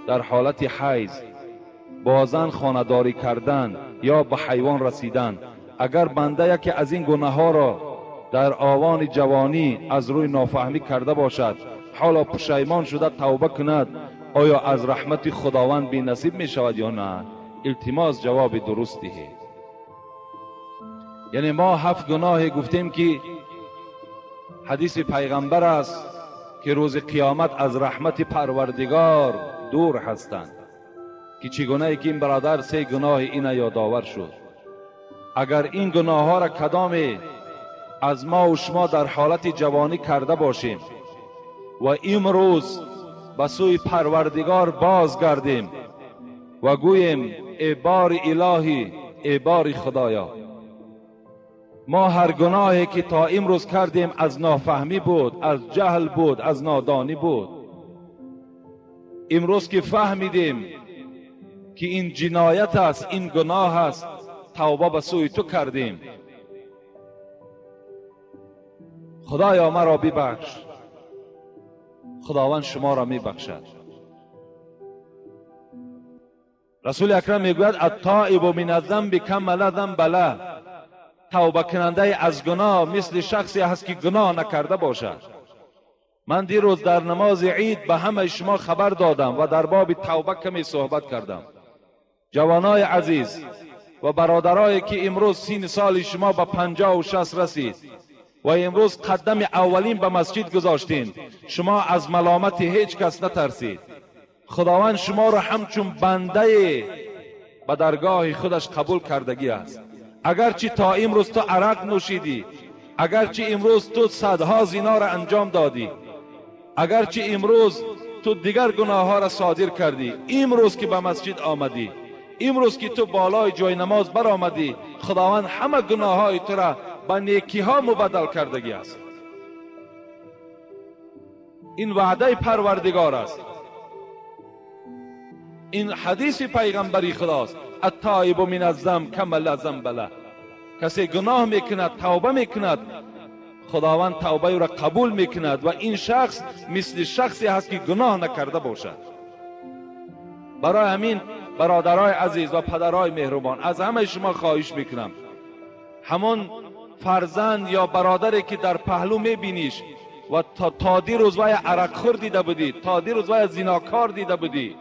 дар ҳолати ҳайз, бо зан хонадорӣ кардан ё ба ҳайвон расидан. Агар банда яке аз ин гунаҳҳоро дар овони ҷавонӣ аз рӯи нофаҳмӣ карда бошад, ҳоло пушаймон шуда тавба кунад, оё аз раҳмати Худованд бенасиб мешавад ё на? Илтимос ҷавоби дуруст диҳед. Яъне мо 7 гуноҳе гуфтем ки ҳадиси пайғамбар аст ки рӯзи қиёмат аз раҳмати Парвардигор дур ҳастанд, ки чӣ гунае ки ин бародар 3 гуноҳи ина ёдовар шуд. Агар ин гуноҳҳоро кадоме аз мо ва шумо дар ҳолати ҷавонӣ карда бошем ва имрӯз ба сӯи Парвардигор бозгардем ва гӯем: эй бори илоҳӣ, эй бори Худоё, мо ҳар гуноҳе ки то имрӯз кардем аз нофаҳмӣ буд, аз ҷаҳл буд, аз нодонӣ буд. Имрӯз ки фаҳмидем ки ин ҷиноят аст, ин гуноҳ аст, тавба ба сӯи ту кардем. Худоё маро бибахш. Худованд шуморо мебахшад. Расули акрам мегӯяд: аттоибу мин аззамби кама ла замба лаҳ. Тавбакунандаи аз гуноҳ мисли шахсе ҳаст ки гуноҳ накарда бошад. Ман дирӯз дар намози ид ба ҳамаи шумо хабар додам ва дар боби тавба каме суҳбат кардам. Ҷавонои азиз ва бародарое ки имрӯз сини соли шумо ба 56 расид ва имрӯз қадами аввалин ба масҷид гузоштем, шумо аз маломати ҳеҷ кас натарсид. Худованд шуморо ҳамчун бандае ба даргоҳи худаш қабул кардагӣ аст. Агарчи то имрӯз ту арақ нӯшидӣ, агарчи имрӯз ту садҳо зиноро анҷом додӣ, агарчи имрӯз ту дигар гуноҳҳоро содир кардӣ, имрӯз ки ба масҷид омадӣ, имрӯз ки ту болои ҷои намоз баромадӣ, Худованд ҳама гуноҳҳои тура ба некиҳо мубаддал кардагӣ аст. Ин ваъдаи Парвардигор аст. Ин ҳадиси пайғамбари Худост: аттоибу мин аззамб кама ла замба лаҳ. Касе гуноҳ мекунад, тавба мекунад, Худованд тавбаи ӯро қабул мекунад ва ин шахс мисли шахсе ҳаст ки гуноҳ накарда бошад. Барои ҳамин бародарои азиз ва падарои меҳрубон, аз ҳамаи шумо хоҳиш мекунам, ҳамон фарзанд ё бародаре ки дар паҳлӯ мебиниш و تا دیروز وی عرقخور دیده بودی، تا دیروز وی زیناکار دیده بودی،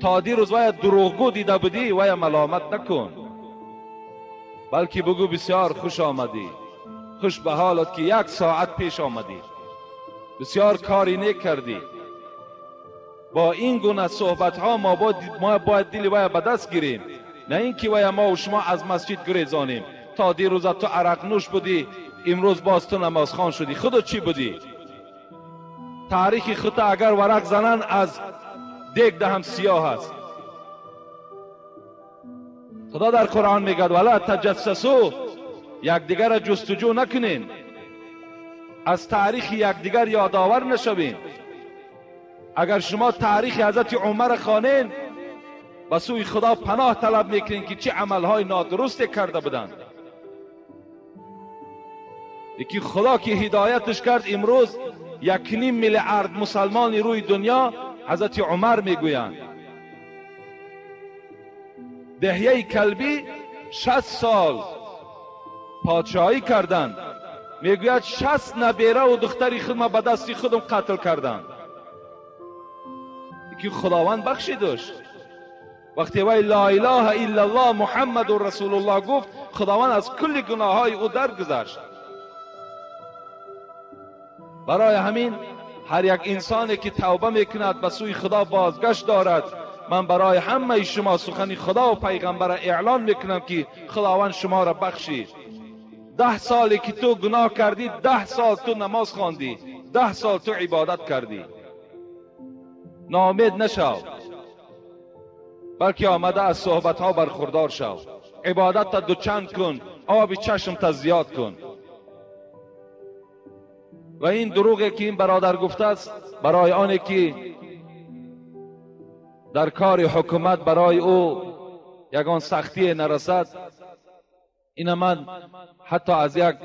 تا دیروز وی دروغگو دیده بودی، وی ملامت نکن، بلکه بگو بسیار خوش آمدی، خوش به حالت که یک ساعت پیش آمدی، بسیار کاری نیک کردی. با این گونه صحبت ها ما باید دل وی به دست گیریم، نه اینکه وی ما و شما از مسجد گریزانیم. تا دیروز تو عرق نوش بودی، امروز باز تو نمازخوان شدی، خودت چی بودی؟ تاریخ خود اگر ورق زنن از دیگ دهم سیاه است. خدا در قرآن میگه ولا تجسسو، یکدیگر را جستجو نکنین، از تاریخ یکدیگر یادآور نشوین. اگر شما تاریخ حضرت عمر خوانین، به سوی خدا پناه طلب میکنین که چه عملهای نادرست کرده بودند. یکی خدا که هدایتش کرد، امروز 1.5 میلیارد مسلمان روی دنیا حضرت عمر میگویند. دهیه کلبی 60 سال پادشاهی کردند، میگوید 60 نبیره و دختری خودم به دستی خودم قتل کردند. یکی خداوند بخشیدش. وقتی وی لا اله الا الله محمد رسول الله گفت، خداوند از کل گناههای او درگذشت. برای همین هر یک انسانی که توبه میکند به سوی خدا بازگشت دارد. من برای همه شما سخن خدا و پیغمبر اعلان میکنم که خداوند شما را بخشید. 10 سالی که تو گناه کردی، 10 سال تو نماز خواندی، 10 سال تو عبادت کردی. ناامید نشو، بلکه آمده از صحبت ها برخوردار شو. عبادت تا دوچند کن، آب چشم تا زیاد کن. و این دروغی که این برادر گفته است، برای آنه که در کار حکومت برای او یگان سختی نرسد. این من حتی از یک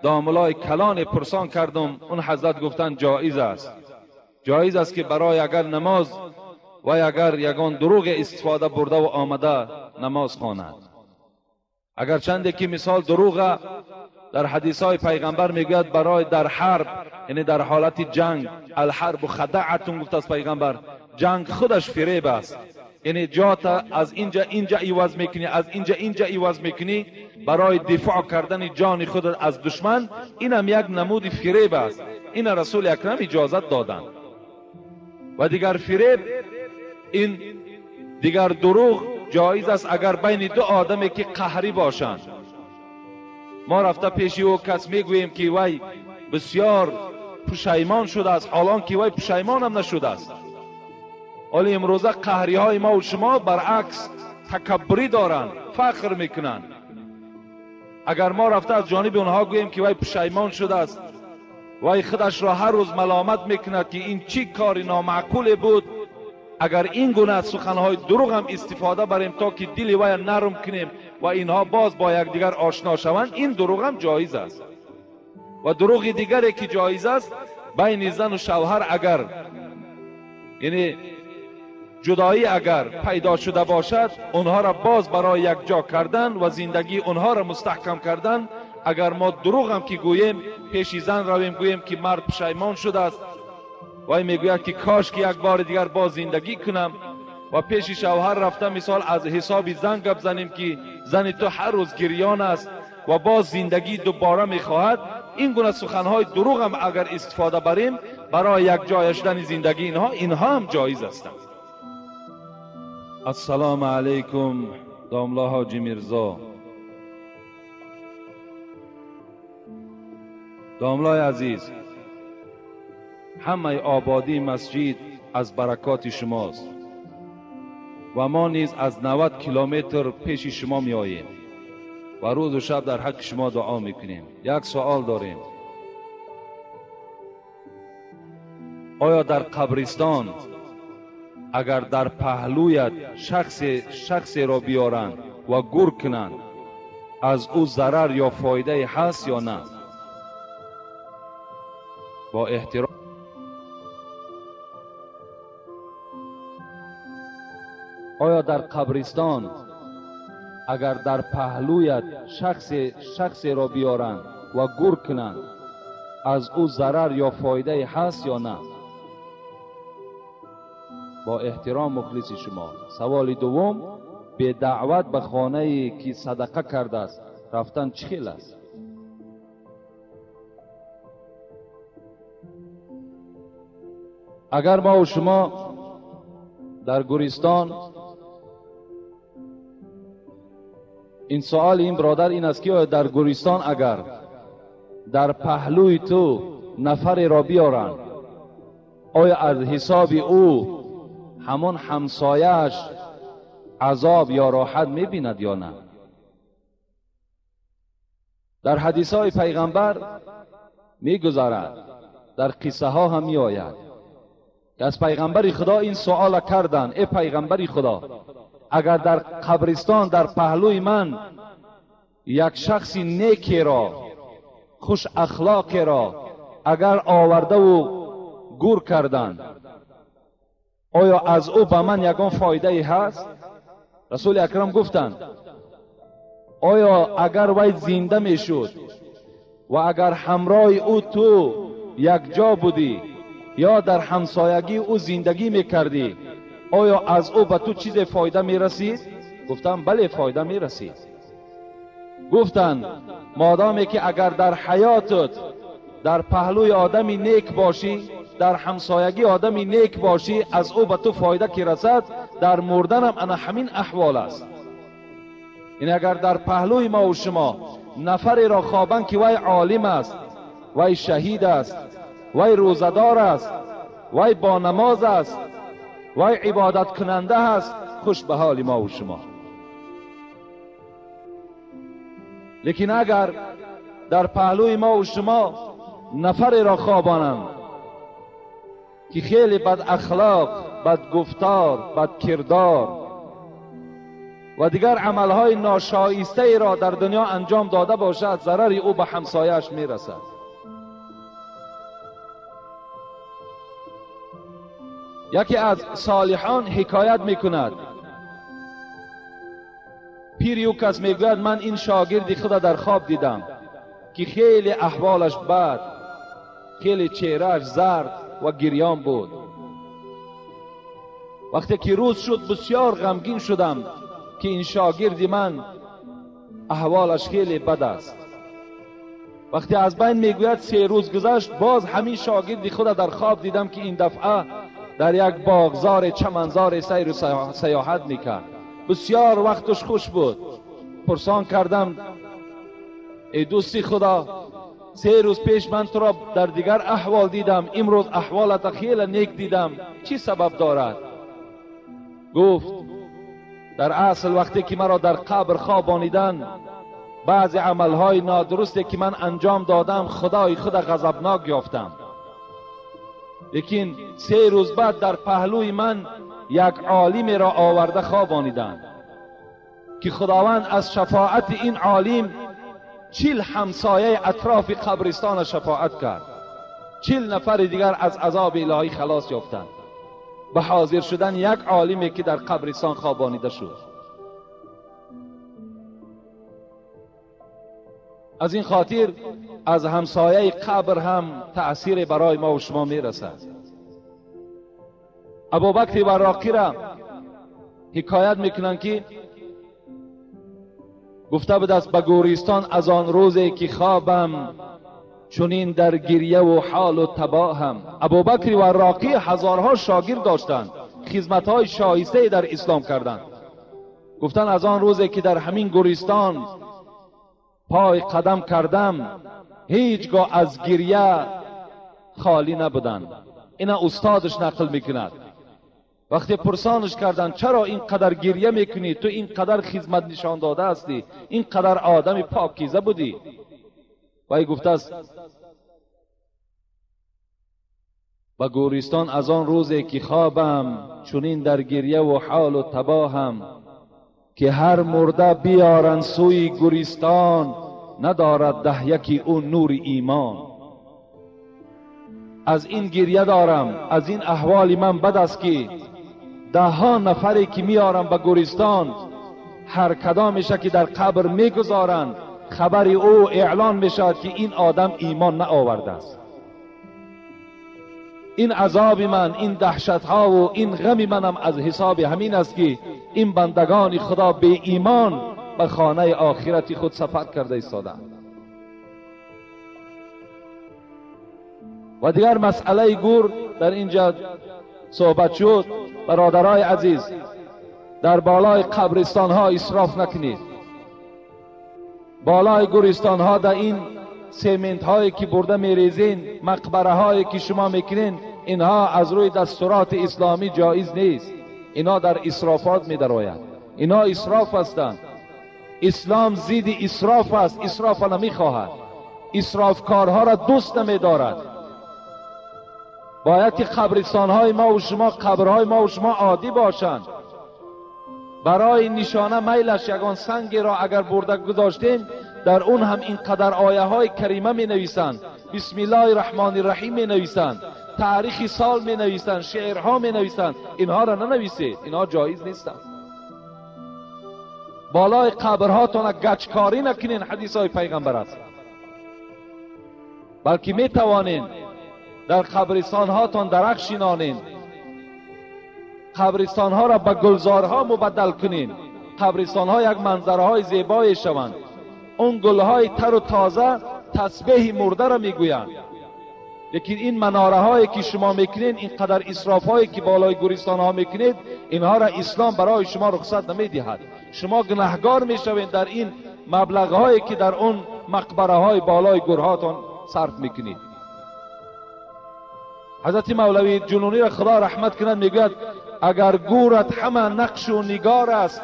داملای کلان پرسان کردم، اون حضرت گفتن جایز است. جایز است که برای اگر نماز و اگر یگان دروغ استفاده برده و آمده نماز خواند. اگر چنده که مثال دروغ در حدیث های پیغمبر میگوید برای در حرب، یعنی در حالت جنگ، الحرب خدعتون گفت از پیغمبر، جنگ خودش فریب است. یعنی جات از اینجا اینجا عوض میکنی، از اینجا اینجا عوض میکنی برای دفاع کردن جان خود از دشمن، اینم یک نمود فریب است. این رسول اکرم اجازت دادن. و دیگر فریب، این دیگر دروغ جایز است اگر بین دو آدمی که قهری باشند. ما رفته پیش او کس میگوییم که وی بسیار پشیمان شده است، حالان که وی پشیمان هم نشده است. ولی امروزه قهری های ما و شما برعکس تکبری دارند، فخر میکنند. اگر ما رفته از جانب اونها گوییم که وی پشیمان شده است، وی خودش را هر روز ملامت میکند که این چی کار نامعقول بود، اگر این گونه از سخنهای دروغ هم استفاده بریم تا که دل وی نرم کنیم و اینها باز با یکدیگر آشنا شوند، این دروغ هم جایز است. و دروغ دیگری که جایز است، بین زن و شوهر اگر یعنی جدایی اگر پیدا شده باشد، اونها را باز برای یک جا کردن و زندگی اونها را مستحکم کردن، اگر ما دروغ هم که گوییم، پیش زن رویم گوییم که مرد پشیمان شده است، وی میگوید که کاش که یک بار دیگر باز زندگی کنم، و پیش شوهر رفته مثال از حساب زن گپ زنیم که زن تو هر روز گریان است و باز زندگی دوباره میخواهد، این گونه سخنهای دروغ هم اگر استفاده بریم برای یک جای شدن زندگی اینها هم جایز هستند. السلام علیکم داملا حاجی میرزا. داملای عزیز، همه آبادی مسجد از برکات شماست و ما نیز از 90 کیلومتر پیش شما می آییم و روز و شب در حق شما دعا میکنیم. یک سوال داریم: آیا در قبرستان اگر در پهلویت شخصی را بیارند و گور کنند، از او ضرر یا فایده هست یا نه؟ با احترام. آیا در قبرستان اگر در پهلویت شخصی را بیارند و گور کنند، از او ضرر یا فایده هست یا نه؟ با احترام مخلص شما. سوال دوم، به دعوت به خانه که صدقه کرده است رفتن چه خیل است؟ اگر ما و شما در گورستان، این سوال این برادر این است که در گورستان اگر در پهلوی تو نفری را بیارند، آیا از حساب او همان همسایه‌اش عذاب یا راحت میبیند یا نه؟ در حدیث های پیغمبر میگذرد، در قصه ها هم میآید که از پیغمبر خدا این سوال کردند: ای پیغمبر خدا، اگر در قبرستان در پهلوی من یک شخص نیکی را، خوش اخلاقی را اگر آورده و گور کردند، آیا از او به من یگان فایده ای هست؟ رسول اکرم گفتند: آیا اگر وی زنده میشد و اگر همراه او تو یک جا بودی یا در همسایگی او زندگی میکردی، آیا از او به تو چیز فایده میرسید؟ گفتم بله، فایده میرسید. گفتند مادامی که اگر در حیاتت در پهلوی آدمی نیک باشی، در همسایگی آدمی نیک باشی، از او به تو فایده که رسد، در مردنم انا همین احوال است. این اگر در پهلوی ما و شما نفری را خوابند که وی عالم است، وی شهید است، وی روزدار است، وی با نماز است، وی عبادت کننده است، خوش به حال ما و شما. لیکن اگر در پهلوی ما و شما نفری را خوابانند که خیلی بد اخلاق، بد گفتار، بد کردار و دیگر عملهای ناشایسته ای را در دنیا انجام داده باشد، ضرر او به همسایه‌اش میرسد. یکی از صالحان حکایت میکند، پیر او کس میگوید من این شاگردی خود در خواب دیدم که خیلی احوالش بد، خیلی چهرهش زرد و گریان بود. وقتی که روز شد بسیار غمگین شدم که این شاگرد من احوالش خیلی بد است. وقتی از بین میگوید 3 روز گذشت، باز همین شاگردی خود در خواب دیدم که این دفعه در یک باغزار چمنزار سیر و سیاحت میکرد. بسیار وقتش خوش بود. پرسان کردم ای دوستی خدا، 3 روز پیش من تو را در دیگر احوال دیدم، امروز احوالت خیلی نیک دیدم، چی سبب دارد؟ گفت در اصل وقتی که مرا در قبر خوابانیدن، بعضی عملهای نادرستی که من انجام دادم خدای خود غضبناک یافتم، لیکن 3 روز بعد در پهلوی من یک عالم را آورده خوابانیدند که خداوند از شفاعت این عالم 40 همسایه اطراف قبرستان شفاعت کرد. 40 نفر دیگر از عذاب الهی خلاص یافتند به حاضر شدن یک عالمی که در قبرستان خوابانیده شد. از این خاطر از همسایه قبر هم تأثیر برای ما و شما میرسد. ابوبکر وراقی را حکایت میکنند که گفته بود است به گورستان از آن روزی که خوابم چنین در گریه و حال و تباهم. ابوبکر وراقی هزارها شاگرد داشتند، خدمت‌های شایسته در اسلام کردند. گفتند از آن روزی که در همین گورستان پای قدم کردم هیچگاه از گریه خالی نبودند. اینا استادش نقل میکند. وقتی پرسانش کردند چرا اینقدر گریه میکنی، تو اینقدر خدمت نشان داده هستی، اینقدر آدم پاکیزه بودی، وی گفته است به گورستان از آن روزی که خوابم چنین در گریه و حال و تباهم، که هر مرده بیارن سوی گورستان ندارد ده یکی او نور ایمان. از این گریه دارم، از این احوال من بد است که ده ها نفری که میارم به گورستان، هر کدامش که در قبر میگذارند خبر او اعلان می شود که این آدم ایمان نآورده است. این عذاب من، این دهشت ها و این غم منم از حساب همین است که این بندگان خدا به ایمان به خانه آخرت خود سفر کرده ایستادند. و دیگر مسئله گور در اینجا صحبت شد. برادرای عزیز، در بالای قبرستان ها اسراف نکنید. بالای گورستان ها در این سیمنت هایی که برده میریزین، مقبره هایی که شما میکنین، اینها از روی دستورات اسلامی جایز نیست. اینها در اسرافات میدرآید، اینها اسراف هستند. اسلام ضد اسراف است، اسراف نمیخواهد، اسرافکارها را دوست نمیدارد. باید که قبرستان های ما و شما، قبرهای ما و شما عادی باشند. برای نشانه میلش یگان سنگی را اگر برده گذاشتیم، در اون هم اینقدر آیه های کریمه می نویسند، بسم الله الرحمن الرحیم می نویسند، تاریخ سال می نویسند، شعرها می نویسند. اینها را ننویسید، اینها جایز نیستند. بالای قبرهاتان گچکاری نکنین، حدیث های پیغمبر است. بلکه می توانین در قبرستان هاتان درخت شینانین، قبرستان ها را به گلزارها مبدل کنین، قبرستان ها یک منظره های زیبای شوند. اون گلهای تر و تازه تسبیح مرده را میگویند. لیکن این مناره هایی که شما میکنین، اینقدر اسراف هایی که بالای گورستان ها میکنید، اینها را اسلام برای شما رخصت نمیدهد. شما گناهگار میشوید در این مبلغ هایی که در اون مقبره های بالای گورهاتان صرف میکنید. حضرت مولوی جنونی را خدا رحمت کند میگوید اگر گورت همه نقش و نگار است،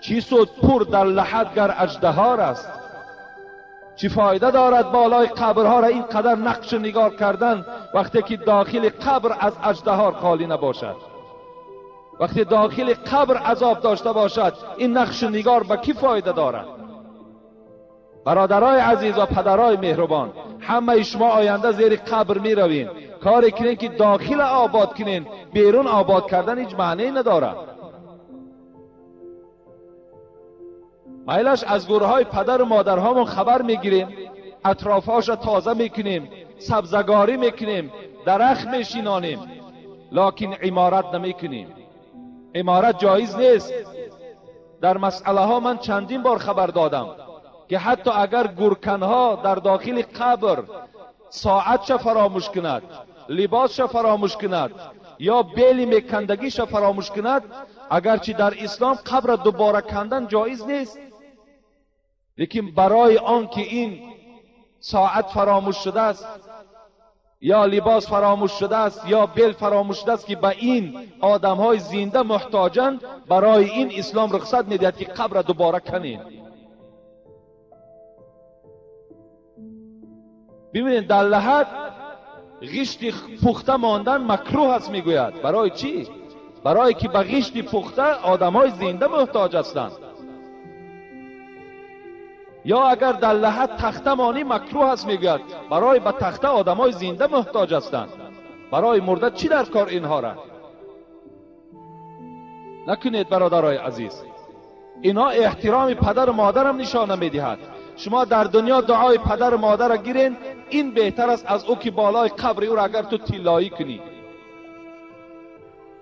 چی سود پور در لحد گر اژدهار است. چی فایده دارد بالای قبرها را اینقدر نقش و نگار کردن وقتی که داخل قبر از اژدهار خالی نباشد، وقتی داخل قبر عذاب داشته باشد، این نقش و نگار به کی فایده دارد؟ برادرای عزیز و پدرای مهربان، همه شما آینده زیر قبر می روین. کاری کنین که داخل آباد کنین، بیرون آباد کردن هیچ معنی ندارد. میلش از گورهای پدر و مادرهامون خبر میگیریم، اطرافهاش را تازه میکنیم، سبزگاری میکنیم، درخت میشینانیم، لکن عمارت نمیکنیم. عمارت جایز نیست. در مسئله ها من چندین بار خبر دادم که حتی اگر گورکنها در داخل قبر ساعتش فراموش کند، لباسش فراموش کند یا بیل میکندگیش فراموش کند، اگرچه در اسلام قبر دوباره کندن جایز نیست، لیکن برای آن که این ساعت فراموش شده است یا لباس فراموش شده است یا بیل فراموش شده است که به این آدم های زنده محتاجند، برای این اسلام رخصت میدهد که قبر دوباره کنین. ببینید در لحد غشت پخته ماندن مکروه است میگوید. برای چی؟ برای که به غشت پخته آدم های زنده محتاج هستند. یا اگر در لحد تخته مانی مکروه است میگوید. برای به تخته آدم های زنده محتاج هستند. برای مرده چی در کار اینها را؟ نکنید برادرای عزیز. اینها احترام پدر و مادرم نشانه میدهد. شما در دنیا دعای پدر و مادر را گیرین، این بهتر است از او که بالای قبر او را اگر تو طلایی کنی.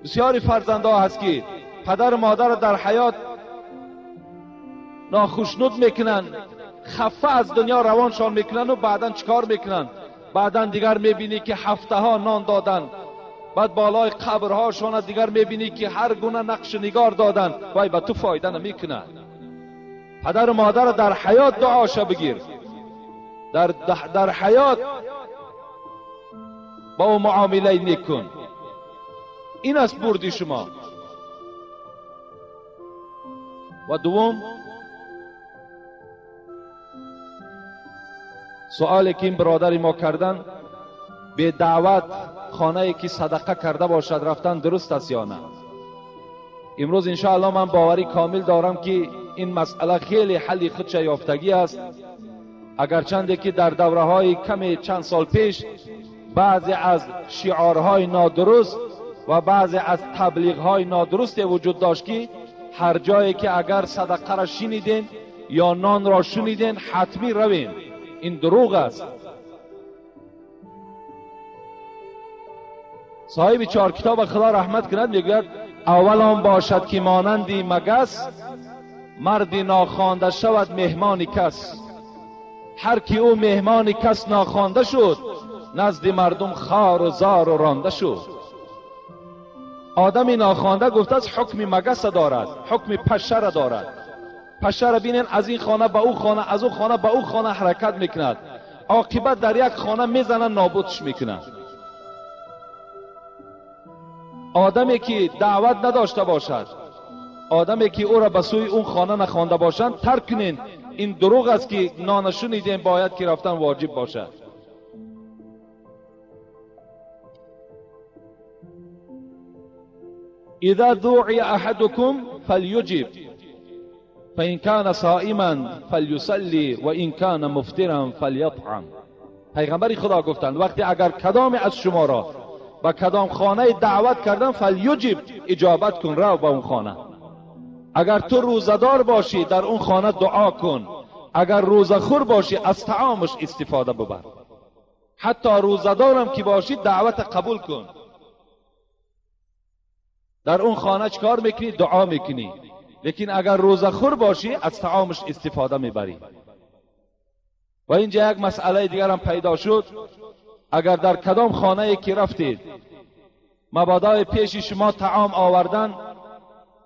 بسیاری فرزندها هست که پدر و مادر را در حیات ناخشنود میکنن، خفه از دنیا روانشان میکنن و بعدا چیکار میکنن؟ بعدا دیگر میبینی که هفته ها نان دادن، بعد بالای قبرهاشان دیگر میبینی که هر گونه نقش نگار دادن، وای به تو فایده نمیکنن. پدر و مادر در حیات دعاشا بگیر، در حیات با او معامله نکن. این است بردی شما. و دوم سوالی که این برادر ما کردن، به دعوت خانه که صدقه کرده باشد رفتن درست است یا نه؟ امروز انشاءالله من باوری کامل دارم که این مسئله خیلی حل خودش یافتگی است. اگرچند که در دوره های کم چند سال پیش بعضی از شعارهای نادرست و بعضی از تبلیغ های نادرست وجود داشت که هر جایی که اگر صدقه را شنیدین یا نان را شنیدین حتمی روین. این دروغ است. صاحب چهار کتاب خدا رحمت کند میگوید اول آن باشد که مانندی مگس، مردی ناخوانده شود مهمان کس. هر کی او مهمان کس ناخوانده شد، نزد مردم خار و زار و رانده شد. آدم ناخوانده گفته از حکم مگس دارد، حکم پشه را دارد. پشه را بینین از این خانه به او خانه، از او خانه به او خانه حرکت میکند، عاقبت در یک خانه میزنن نابودش میکنند. آدمی که دعوت نداشته باشد، آدمی که او را به سوی اون خانه نخوانده باشند ترک کنین. این دروغ است که نان شنیدیم باید که رفتن واجب باشد. اذا دعی احدکم فلیجب فإن كان صائما فلیصلی وإن كان مفطرا فلیطعم. پیغمبر خدا گفتند وقتی اگر کدام از شما را به کدام خانه دعوت کردن فلیجب، اجابت کن، رو به اون خانه. اگر تو روزه‌دار باشی در اون خانه دعا کن، اگر روزه خور باشی از طعامش استفاده ببر. حتی روزه‌دارم که باشی دعوت قبول کن. در اون خانه چکار میکنی؟ دعا میکنی. لیکن اگر روزه خور باشی از طعامش استفاده میبری. و اینجا یک مسئله دیگر هم پیدا شد. اگر در کدام خانه که رفتید مبادای پیش شما طعام آوردن،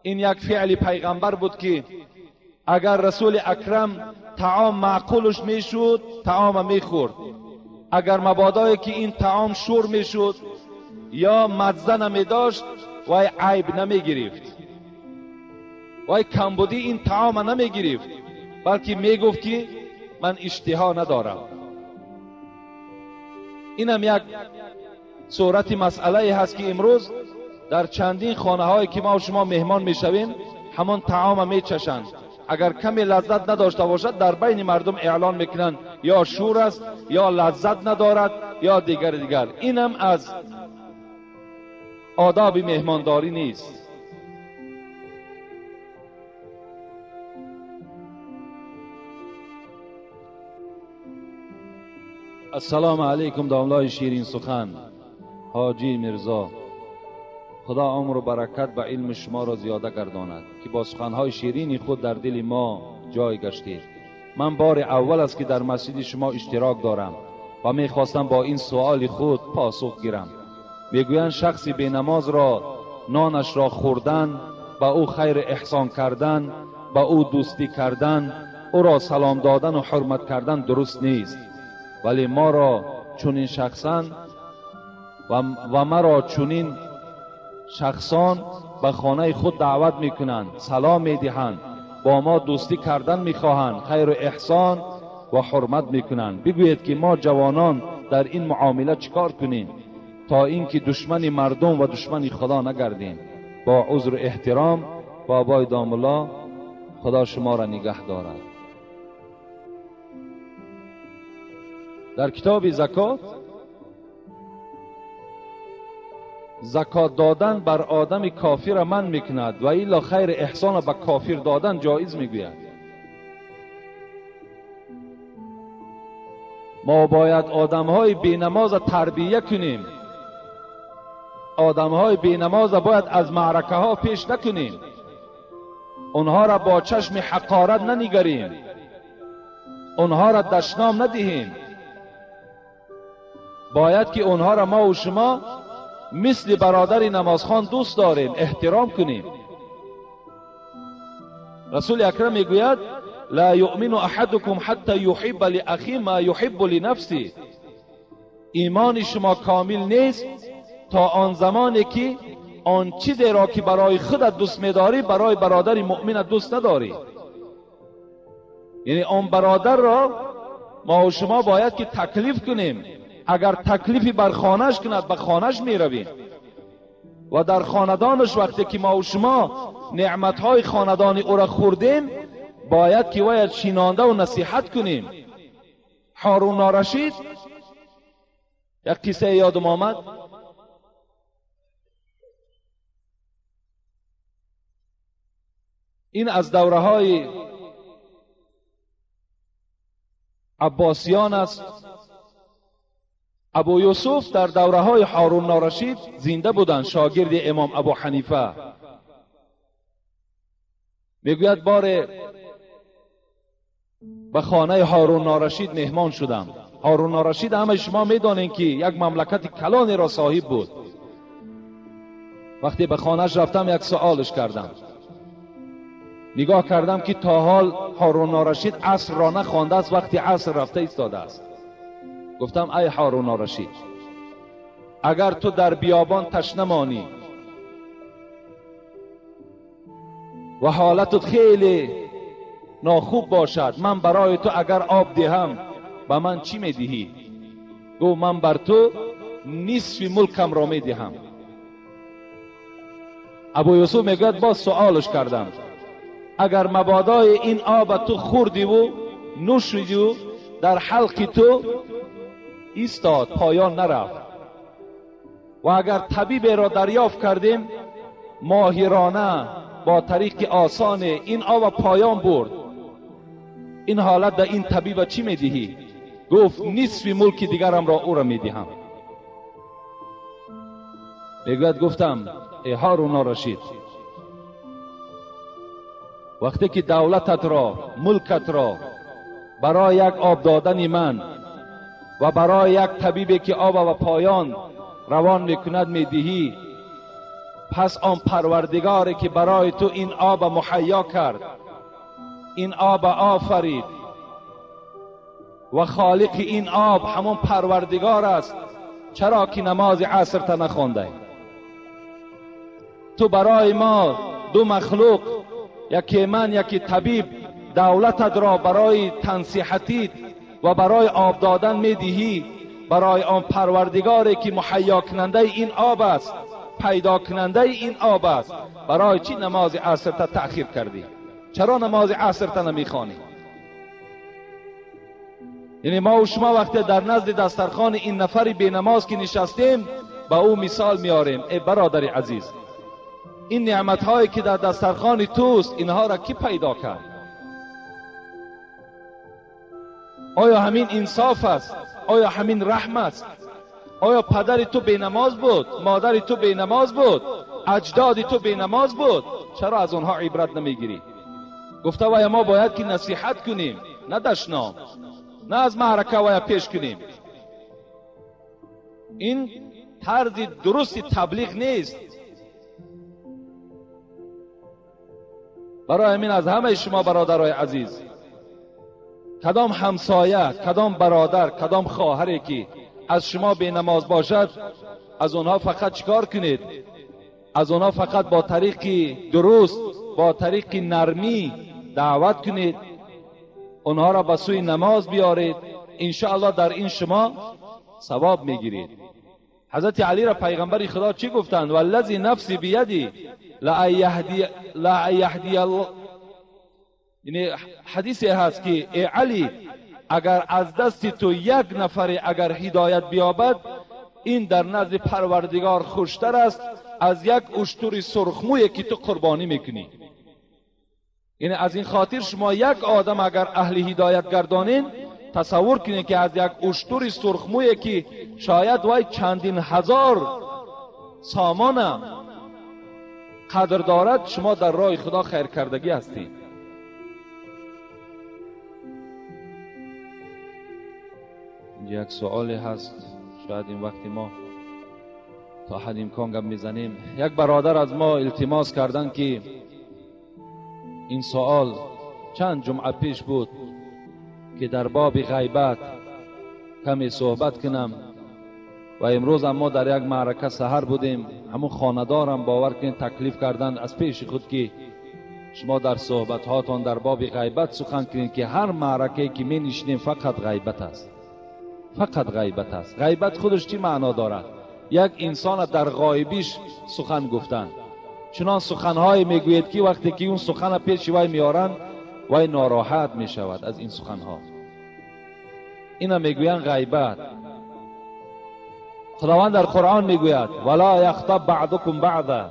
این یک فعل پیغمبر بود که اگر رسول اکرم طعام معقولش میشد طعام میخورد، اگر مبادای که این طعام شور میشد یا مزه نمیداشت وای عیب نمیگرفت، وای کمبودی این طعام نمیگرفت، بلکه میگفت که من اشتها ندارم. اینم یک صورت مسئله هست که امروز در چندین خانه هایی که ما و شما مهمان میشویم همان طعام میچشند. اگر کمی لذت نداشته باشد در بین مردم اعلان میکنند یا شور است یا لذت ندارد یا دیگر دیگر. اینم از آداب مهمانداری نیست. السلام علیکم داملای شیرین سخن حاجی میرزا، خدا عمر و برکت و علم شما را زیاده گرداند که با سخنهای شیرین خود در دل ما جای گشتید. من بار اول است که در مسجد شما اشتراک دارم و میخواستم با این سوال خود پاسخ گیرم. میگویند شخصی بی نماز را نانش را خوردن، به او خیر احسان کردن، به او دوستی کردن، او را سلام دادن و حرمت کردن درست نیست. ولی ما را چنین شخصان و مرا چنین شخصان به خانه خود دعوت میکنند، سلام میدهند، با ما دوستی کردن میخواهند، خیر و احسان و حرمت میکنند. بگویید که ما جوانان در این معامله چیکار کنیم تا اینکه دشمن مردم و دشمن خدا نگردیم؟ با عذر و احترام بابای داملا، خدا شما را نگه دارد. در کتاب زکات، زکات دادن بر آدم کافر من میکند و الا خیر احسان به کافر دادن جایز میگوید. ما باید آدمهای بینماز تربیه کنیم. آدمهای بینماز باید از معرکه ها پیش نکنیم، آنها را با چشم حقارت ننگریم، آنها را دشنام ندهیم. باید که آنها را ما و شما مثل برادر نمازخوان دوست داریم، احترام کنیم. رسول اکرم میگوید لا یؤمن احدکم حتی یحب لاخیه ما یحب لنفسه. ایمان شما کامل نیست تا آن زمانی که آن چیزی را که برای خودت دوست میداری برای برادر مؤمن دوست نداری. یعنی آن برادر را ما و شما باید که تکلیف کنیم. اگر تکلیفی بر خانهش کند به خانهش می رویم و در خاندانش وقتی که ما و شما نعمتهای خاندان او را خوردیم باید که باید شینانده و نصیحت کنیم. هارون الرشید یک قصه یادم آمد. این از دوره های عباسیان است. ابو یوسف در دوره های هارون الرشید زنده بودند، شاگرد امام ابو حنیفه. میگوید بار به خانه هارون الرشید مهمان شدم. هارون الرشید همه شما میدانین که یک مملکت کلانی را صاحب بود. وقتی به خانهش رفتم یک سوالش کردم، نگاه کردم که تا حال هارون الرشید عصر را نخوانده است، وقتی عصر رفته ایستاده است. گفتم ای هارون الرشید، اگر تو در بیابان تشنه مانی و حالتت خیلی ناخوب باشد، من برای تو اگر آب دهم به من چی میدهی؟ گفت من بر تو نصف ملکم را میدهم. ابو یوسف میگوید باز سوالش کردم، اگر مبادای این آب تو خوردی و نوشیدی و در حلق تو ایستاد، پایان نرفت، و اگر طبیب را دریافت کردیم ماهرانه با طریق آسان این آب پایان برد، این حالت در این طبیب چی میدهی؟ گفت نصف ملک دیگرم را او را میدهم. میگوید گفتم ای هارون الرشید، وقتی که دولتت را، ملکت را برای یک آب دادن من و برای یک طبیبی که آب و پایان روان میکند میدهی، پس آن پروردگاری که برای تو این آب مهیا کرد، این آب آفرید و خالق این آب همون پروردگار است، چرا که نماز عصر تا نخوانده؟ تو برای ما دو مخلوق، یکی من یکی طبیب، دولتت را برای تنصیحتیت و برای آب دادن میدهی، برای آن پروردگاری که مهیا کننده این آب است، پیدا کننده این آب است، برای چی نماز عصر تا تأخیر کردی؟ چرا نماز عصر تا نمیخوانی؟ یعنی ما و شما وقتی در نزد دسترخوان این نفری بی نماز که نشستیم، با او مثال میاریم، ای برادر عزیز، این نعمت هایی که در دسترخوان توست، اینها را کی پیدا کرد؟ آیا همین انصاف است؟ آیا همین رحم است؟ آیا پدر تو بی نماز بود؟ مادر تو بی نماز بود؟ اجداد تو بی نماز بود؟ چرا از آنها عبرت نمیگیری؟ گفته وای ما باید که نصیحت کنیم، نه دشنام، نه از معرکه وای پیش کنیم. این طرز درست تبلیغ نیست. برای همین از همه شما برادرای عزیز، کدام همسایه، کدام برادر، کدام خواهری که از شما بی نماز باشد، از اونها فقط چیکار کنید؟ از اونها فقط با طریق درست، با طریق نرمی دعوت کنید، اونها را به سوی نماز بیارید، انشاءالله در این شما ثواب میگیرید. حضرت علی را پیغمبر خدا چی گفتند؟ والذی نفسی بیدی لا یهدی الله. یعنی حدیثی هست که ای علی، اگر از دست تو یک نفر اگر هدایت بیابد، این در نزد پروردگار خوشتر است از یک اشتر سرخمویی که تو قربانی میکنی. یعنی از این خاطر شما یک آدم اگر اهل هدایت گردانین، تصور کنید که از یک اشتر سرخمویی که شاید وای چندین هزار سامان قدر دارد، شما در راه خدا خیر کردگی هستید. اینجا یک سوالی هست، شاید این وقتی ما تا حد امکان گپ میزنیم. یک برادر از ما التماس کردن که این سوال چند جمعه پیش بود که در باب غیبت کمی صحبت کنم و امروز هم ما در یک معرکه سحر بودیم، همون خانه‌دارم باور کنید تکلیف کردن از پیش خود که شما در صحبت هاتان در باب غیبت سخن کنید که هر معرکه که می نشینیم فقط غیبت است، فقط غیبت است. غیبت خودش چی معنا دارد؟ یک انسان در غایبیش سخن گفتن، چنان سخنهای میگوید که وقتی که اون سخن پیش وی میارن وی ناراحت میشود از این سخنها. اینا میگویند غیبت. خداوند در قرآن میگوید ولا یغتب بعضکم بعضا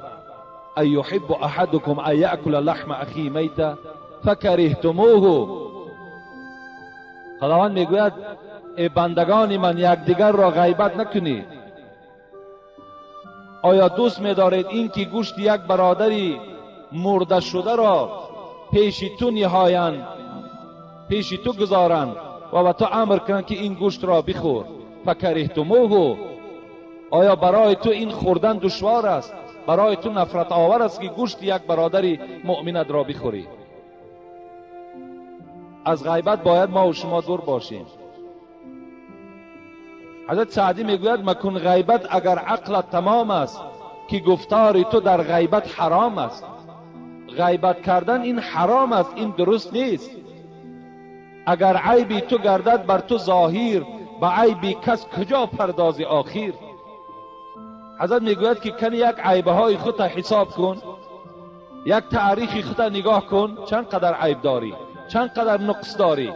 ان یحب احدکم ان یأکل لحم اخیه میتا فکرهتموه. خداوند میگوید ای بندگان من یکدیگر را غیبت نکنید. آیا دوست می‌دارید این که گوشت یک برادری مرده شده را پیش تو نهایند، پیش تو گذارند و به تو امر کنند که این گوشت را بخور؟ فکرهتموه. آیا برای تو این خوردن دشوار است؟ برای تو نفرت آور است که گوشت یک برادری مؤمنت را بخوری؟ از غیبت باید ما و شما دور باشیم. حضرت سعدی میگوید مکن غیبت اگر عقلت تمام است، که گفتار تو در غیبت حرام است. غیبت کردن این حرام است، این درست نیست. اگر عیبی تو گردد بر تو ظاهر، به عیبی کس کجا پردازی آخیر. حضرت میگوید که کن یک عیبه های خود حساب کن، یک تاریخ خود نگاه کن، چند قدر عیب داری، چند قدر نقص داری.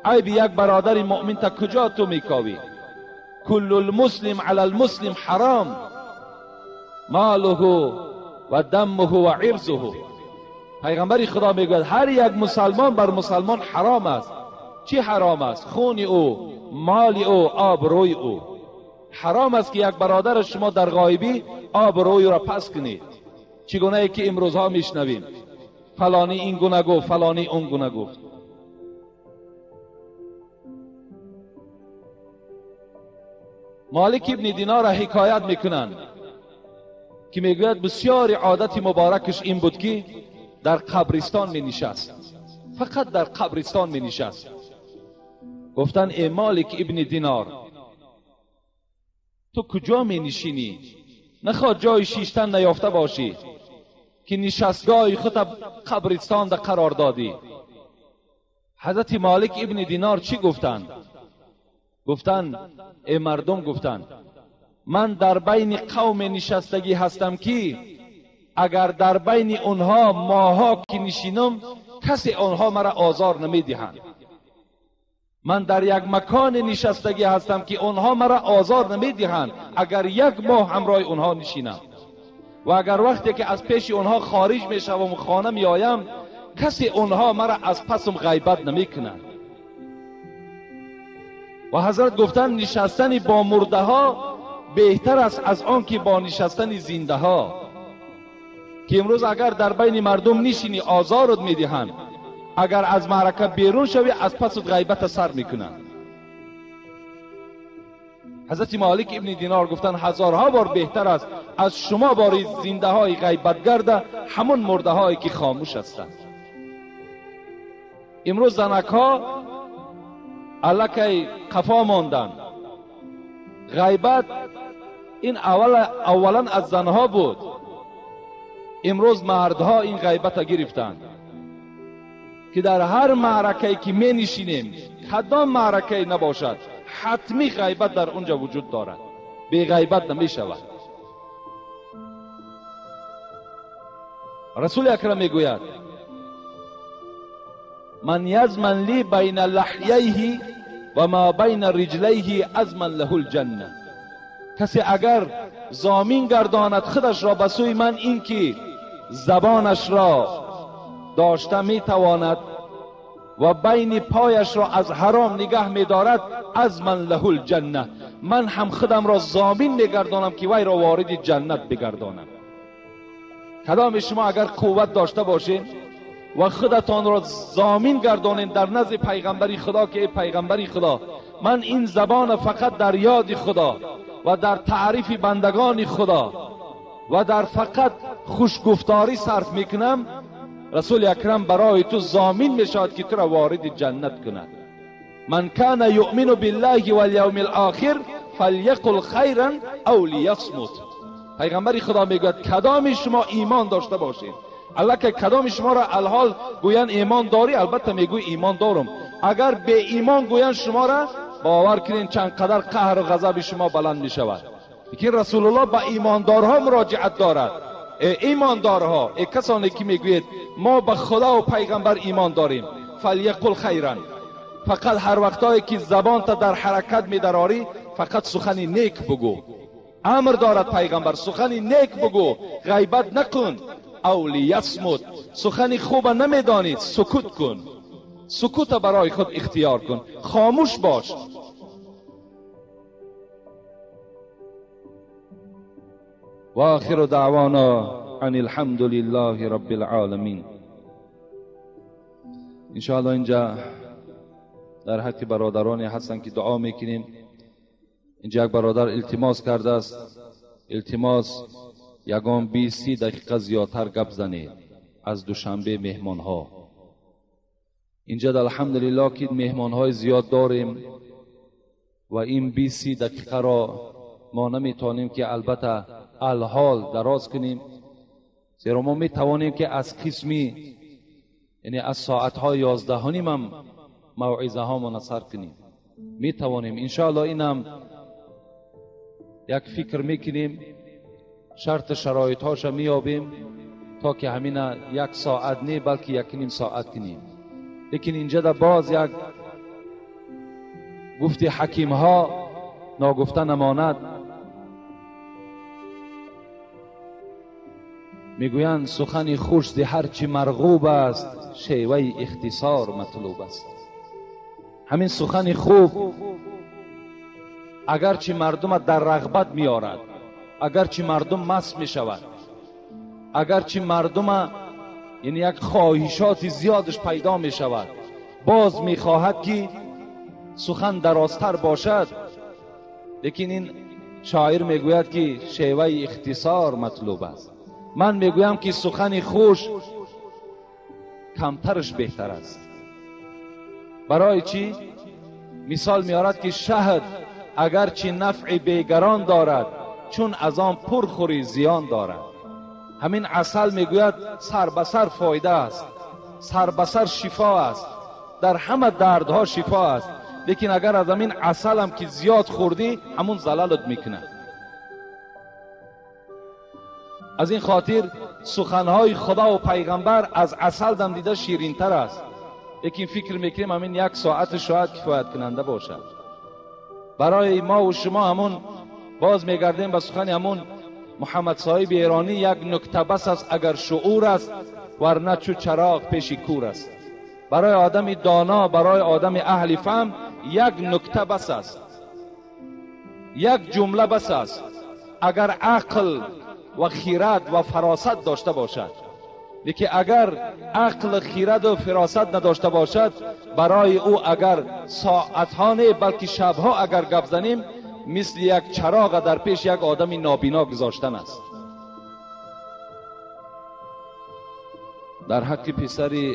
عیب یک برادر مؤمن تا کجا تو میکاوی؟ کل المسلم علی المسلم حرام، ماله و دمه و عرضه. پیغمبر خدا میگوید هر یک مسلمان بر مسلمان حرام است. چی حرام است؟ خون او، مال او، آبروی او. حرام است که یک برادر شما در غایبی آبروی را پس کنید، چگونه ای که امروزها میشنویم فلانی این گونه گفت، فلانی اون گونه گفت. مالک ابن دینار را حکایت میکنند که میگوید بسیار عادت مبارکش این بود که در قبرستان می نشست، فقط در قبرستان می نشست. گفتن ای مالک ابن دینار، تو کجا می نشینی؟ نخواد جای شیشتن نیافته باشی که نشستگاه خود قبرستان در قرار دادی. حضرت مالک ابن دینار چی گفتند؟ گفتند ای مردم، گفتند من در بین قوم نشستگی هستم که اگر در بین اونها ماها که نشینم کسی آنها مرا آزار نمیدهند. من در یک مکان نشستگی هستم که آنها مرا آزار نمیدهند اگر یک ماه همراه آنها نشینم، و اگر وقتی که از پیش آنها خارج میشوم و خانه میآیم کسی آنها مرا از پسم غیبت نمیکنند. و حضرت گفتند نشستن با مرده ها بهتر است از آن که با نشستن زنده ها، که امروز اگر در بین مردم نشینی آزارت میدهند، اگر از معرکه بیرون شوی از پس غیبت سر میکنند. حضرت مالک ابن دینار گفتند هزارها بار بهتر است از شما باری زنده های غیبت گرده همون مرده هایی که خاموش هستند. امروز زنک ها الکی قفا ماندند. غیبت این اولا از زنها بود، امروز مردها این غیبت گرفتند که در هر معرکه‌ای که می نشینیم، کدام معرکه‌ای نباشد، حتمی غیبت در اونجا وجود دارد، بی غیبت نمی شود. رسول اکرم میگوید من یضمن لی بین لحییه و ما بین رجلیه اضمن له الجنه. کسی اگر ضامین گرداند خودش را به سوی من، این که زبانش را داشته میتواند و بین پایش را از حرام نگه میدارد، اضمن له الجنه، من هم خودم را ضامین میگردانم که وی را وارد جنت بگردانم. کدام شما اگر قوت داشته باشین و خودتان را ضامین گردانین در نزد پیغمبری خدا که ای پیغمبری خدا، من این زبان فقط در یاد خدا و در تعریف بندگان خدا و در فقط خوشگفتاری صرف میکنم، رسول اکرم برای تو ضامین میشود که تو را وارد جنت کند. من کان یؤمن بالله والیوم الاخر فلیقل خیرا او لیصمت. پیغمبر خدا میگوید کدام شما ایمان داشته باشید، الله که کدام شما را الحال گویند ایمان داری، البته میگوی ایمان دارم. اگر به ایمان گویند شما را، باور کنین چند قدر قهر و غضب شما بلند میشود. لیکن رسول الله به ایماندارها مراجعت دارد. ای ایماندارها، ای کسانی که میگویید ما به خدا و پیغمبر ایمان داریم، فلیقل خیرا، فقط هر وقتایی که زبان تا در حرکت میدراری فقط سخن نیک بگو. امر دارد پیغمبر سخن نیک بگو، غیبت نکن. او لیصمت، سخن خوب نمیدانید سکوت کن. سکوت برای خود اختیار کن، خاموش باش. و آخر دعوانا ان الحمد لله رب العالمین. انشاءالله اینجا در حق برادرانی هستن که دعا میکنیم. اینجا یک برادر التماس کرده است، التماس یگان 20 دقیقه زیادتر گپ زنید از دوشنبه مهمان ها. اینجا الحمدلله که مهمان های زیاد داریم و این 20 دقیقه را ما نمیتونیم که البته الحال دراز کنیم، زیرا ما میتوانیم که از قسمی یعنی از ساعت های 11:30 هم موعظه ها ما سر کنیم، میتوانیم انشاءالله. اینم یک فکر میکنیم، شرط شرایط هاش میابیم تا که همین یک ساعت نه بلکه 1.5 ساعت کنیم. لیکن اینجا در باز یک گفتی حکیم ها ناگفته نماند، میگویند سخن خوش ز هرچی مرغوب است، شیوه اختصار مطلوب است. همین سخن خوب اگرچه مردم در رغبت میارد، اگرچه مردم مست میشود، اگرچه مردم یعنی یک خواهشات زیادش پیدا میشود، باز میخواهد که سخن درازتر باشد. لیکن این شاعر میگوید که شیوه اختصار مطلوب است. من میگویم که سخن خوش کمترش بهتر است. برای چی؟ مثال میارد که شهد اگرچه نفع بیگران دارد، چون از آن پرخوری زیان دارد. همین عسل میگوید سر به سر فایده است، سر به سر شفا است، در همه دردها شفا است. لیکن اگر از همین عسل هم که زیاد خوردی، همون زلالت میکنه. از این خاطر سخنهای خدا و پیغمبر از عسل دم دیده شیرینتر است. لیکن فکر میکنیم همین یک ساعت شاید کفایت کننده باشد برای ما و شما. همون باز میگردیم به سخن همون محمد صاحب ایرانی، یک نکته بس است اگر شعور است، ورنه چو چراغ پیش کور است. برای آدم دانا، برای آدم اهل فهم یک نکته بس است، یک جمله بس است اگر عقل و خیرت و فراست داشته باشد. لیکن اگر عقل، خیرت و فراست نداشته باشد، برای او اگر ساعتها نه بلکه شبها اگر گپ زنیم، مثل یک چراغ در پیش یک آدم نابینا گذاشتن است. در حق پسر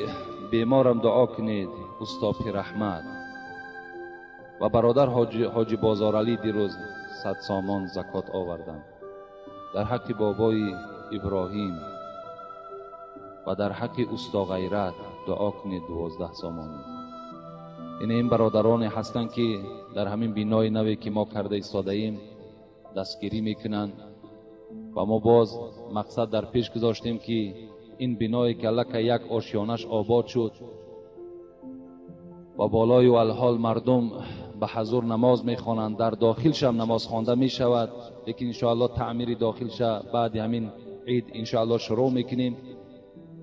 بیمارم دعا کنید، استاد پیر احمد و برادر حاجی بازار علی دیروز 100 سامان زکات آوردند. در حق بابای ابراهیم و در حق استا غیرت دعا کنید، 12 سامانی. این برادران هستند که در همین بینای نوی که ما کرده ایستاده ایم دستگیری میکنند و ما باز مقصد در پیش گذاشتیم که این بینایی که لکه یک آشیانش آباد شد و بالای و الحال مردم به حضور نماز میخوانند، در داخلش هم نماز خوانده میشود. لیکن انشاءالله تعمیر داخلش بعد همین عید انشاءالله شروع میکنیم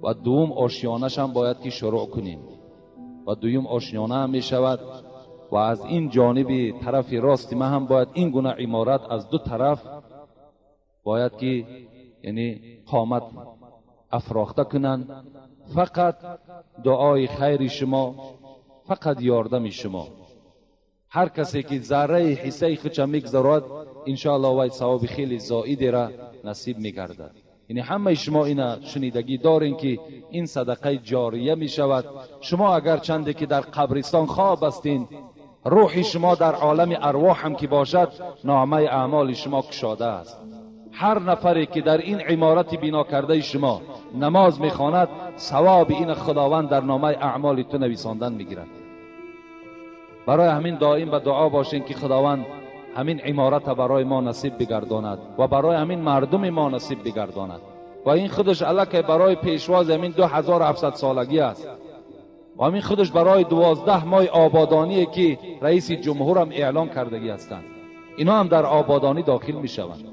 و دوم آشیانش هم باید که شروع کنیم و دوم آشیانه هم میشود. و از این جانب طرف راست ما هم باید این گونه عمارت از دو طرف باید که یعنی قامت افراخته کنند. فقط دعای خیر شما، فقط یاردم شما، هر کسی که ذره حصه خودش میگذارد انشاءالله وی ثواب خیلی زائدی را نصیب میگردد. یعنی همه شما اینا شنیدگی دارین که این صدقه جاریه میشود. شما اگر چنده که در قبرستان خواب هستین، روح شما در عالم ارواح هم که باشد، نامه اعمال شما کشاده است. هر نفری که در این عمارت بنا کرده شما نماز میخواند، ثواب این خداوند در نامه اعمال تو نویساندن میگیرد. برای همین دائم به دعا باشین که خداوند همین عمارت برای ما نصیب بگرداند و برای همین مردم ما نصیب بگرداند. و این خودش الکه برای پیشواز همین 2700 سالگی است و همین خودش برای 12 ماه آبادانی که رئیس جمهور هم اعلان کردگی هستند، اینا هم در آبادانی داخل می شوند.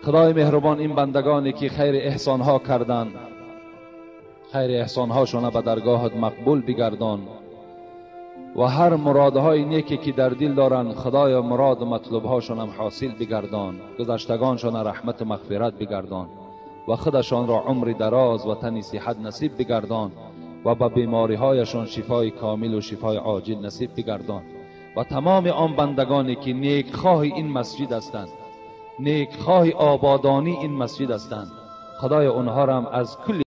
خدای مهربان این بندگانی که خیر احسانها کردند، Хайр эҳсонҳошона ба даргоҳат мақбул бигардон ва ҳар муродҳои неке ки дар дил доранд, Худоё, муроду матлубҳошонам ҳосил бигардон, гузаштагоншона раҳмату мағфират бигардон ва худашонро умри дароз ва тани сиҳат насиб бигардон ва ба бемориҳояшон шифои комилу шифои оҷил насиб бигардон ва тамоми он бандагоне ки некхоҳи ин масҷид ҳастанд, некхоҳи ободонии ин масҷид ҳастанд, Худоё, онҳоро ҳам аз кулли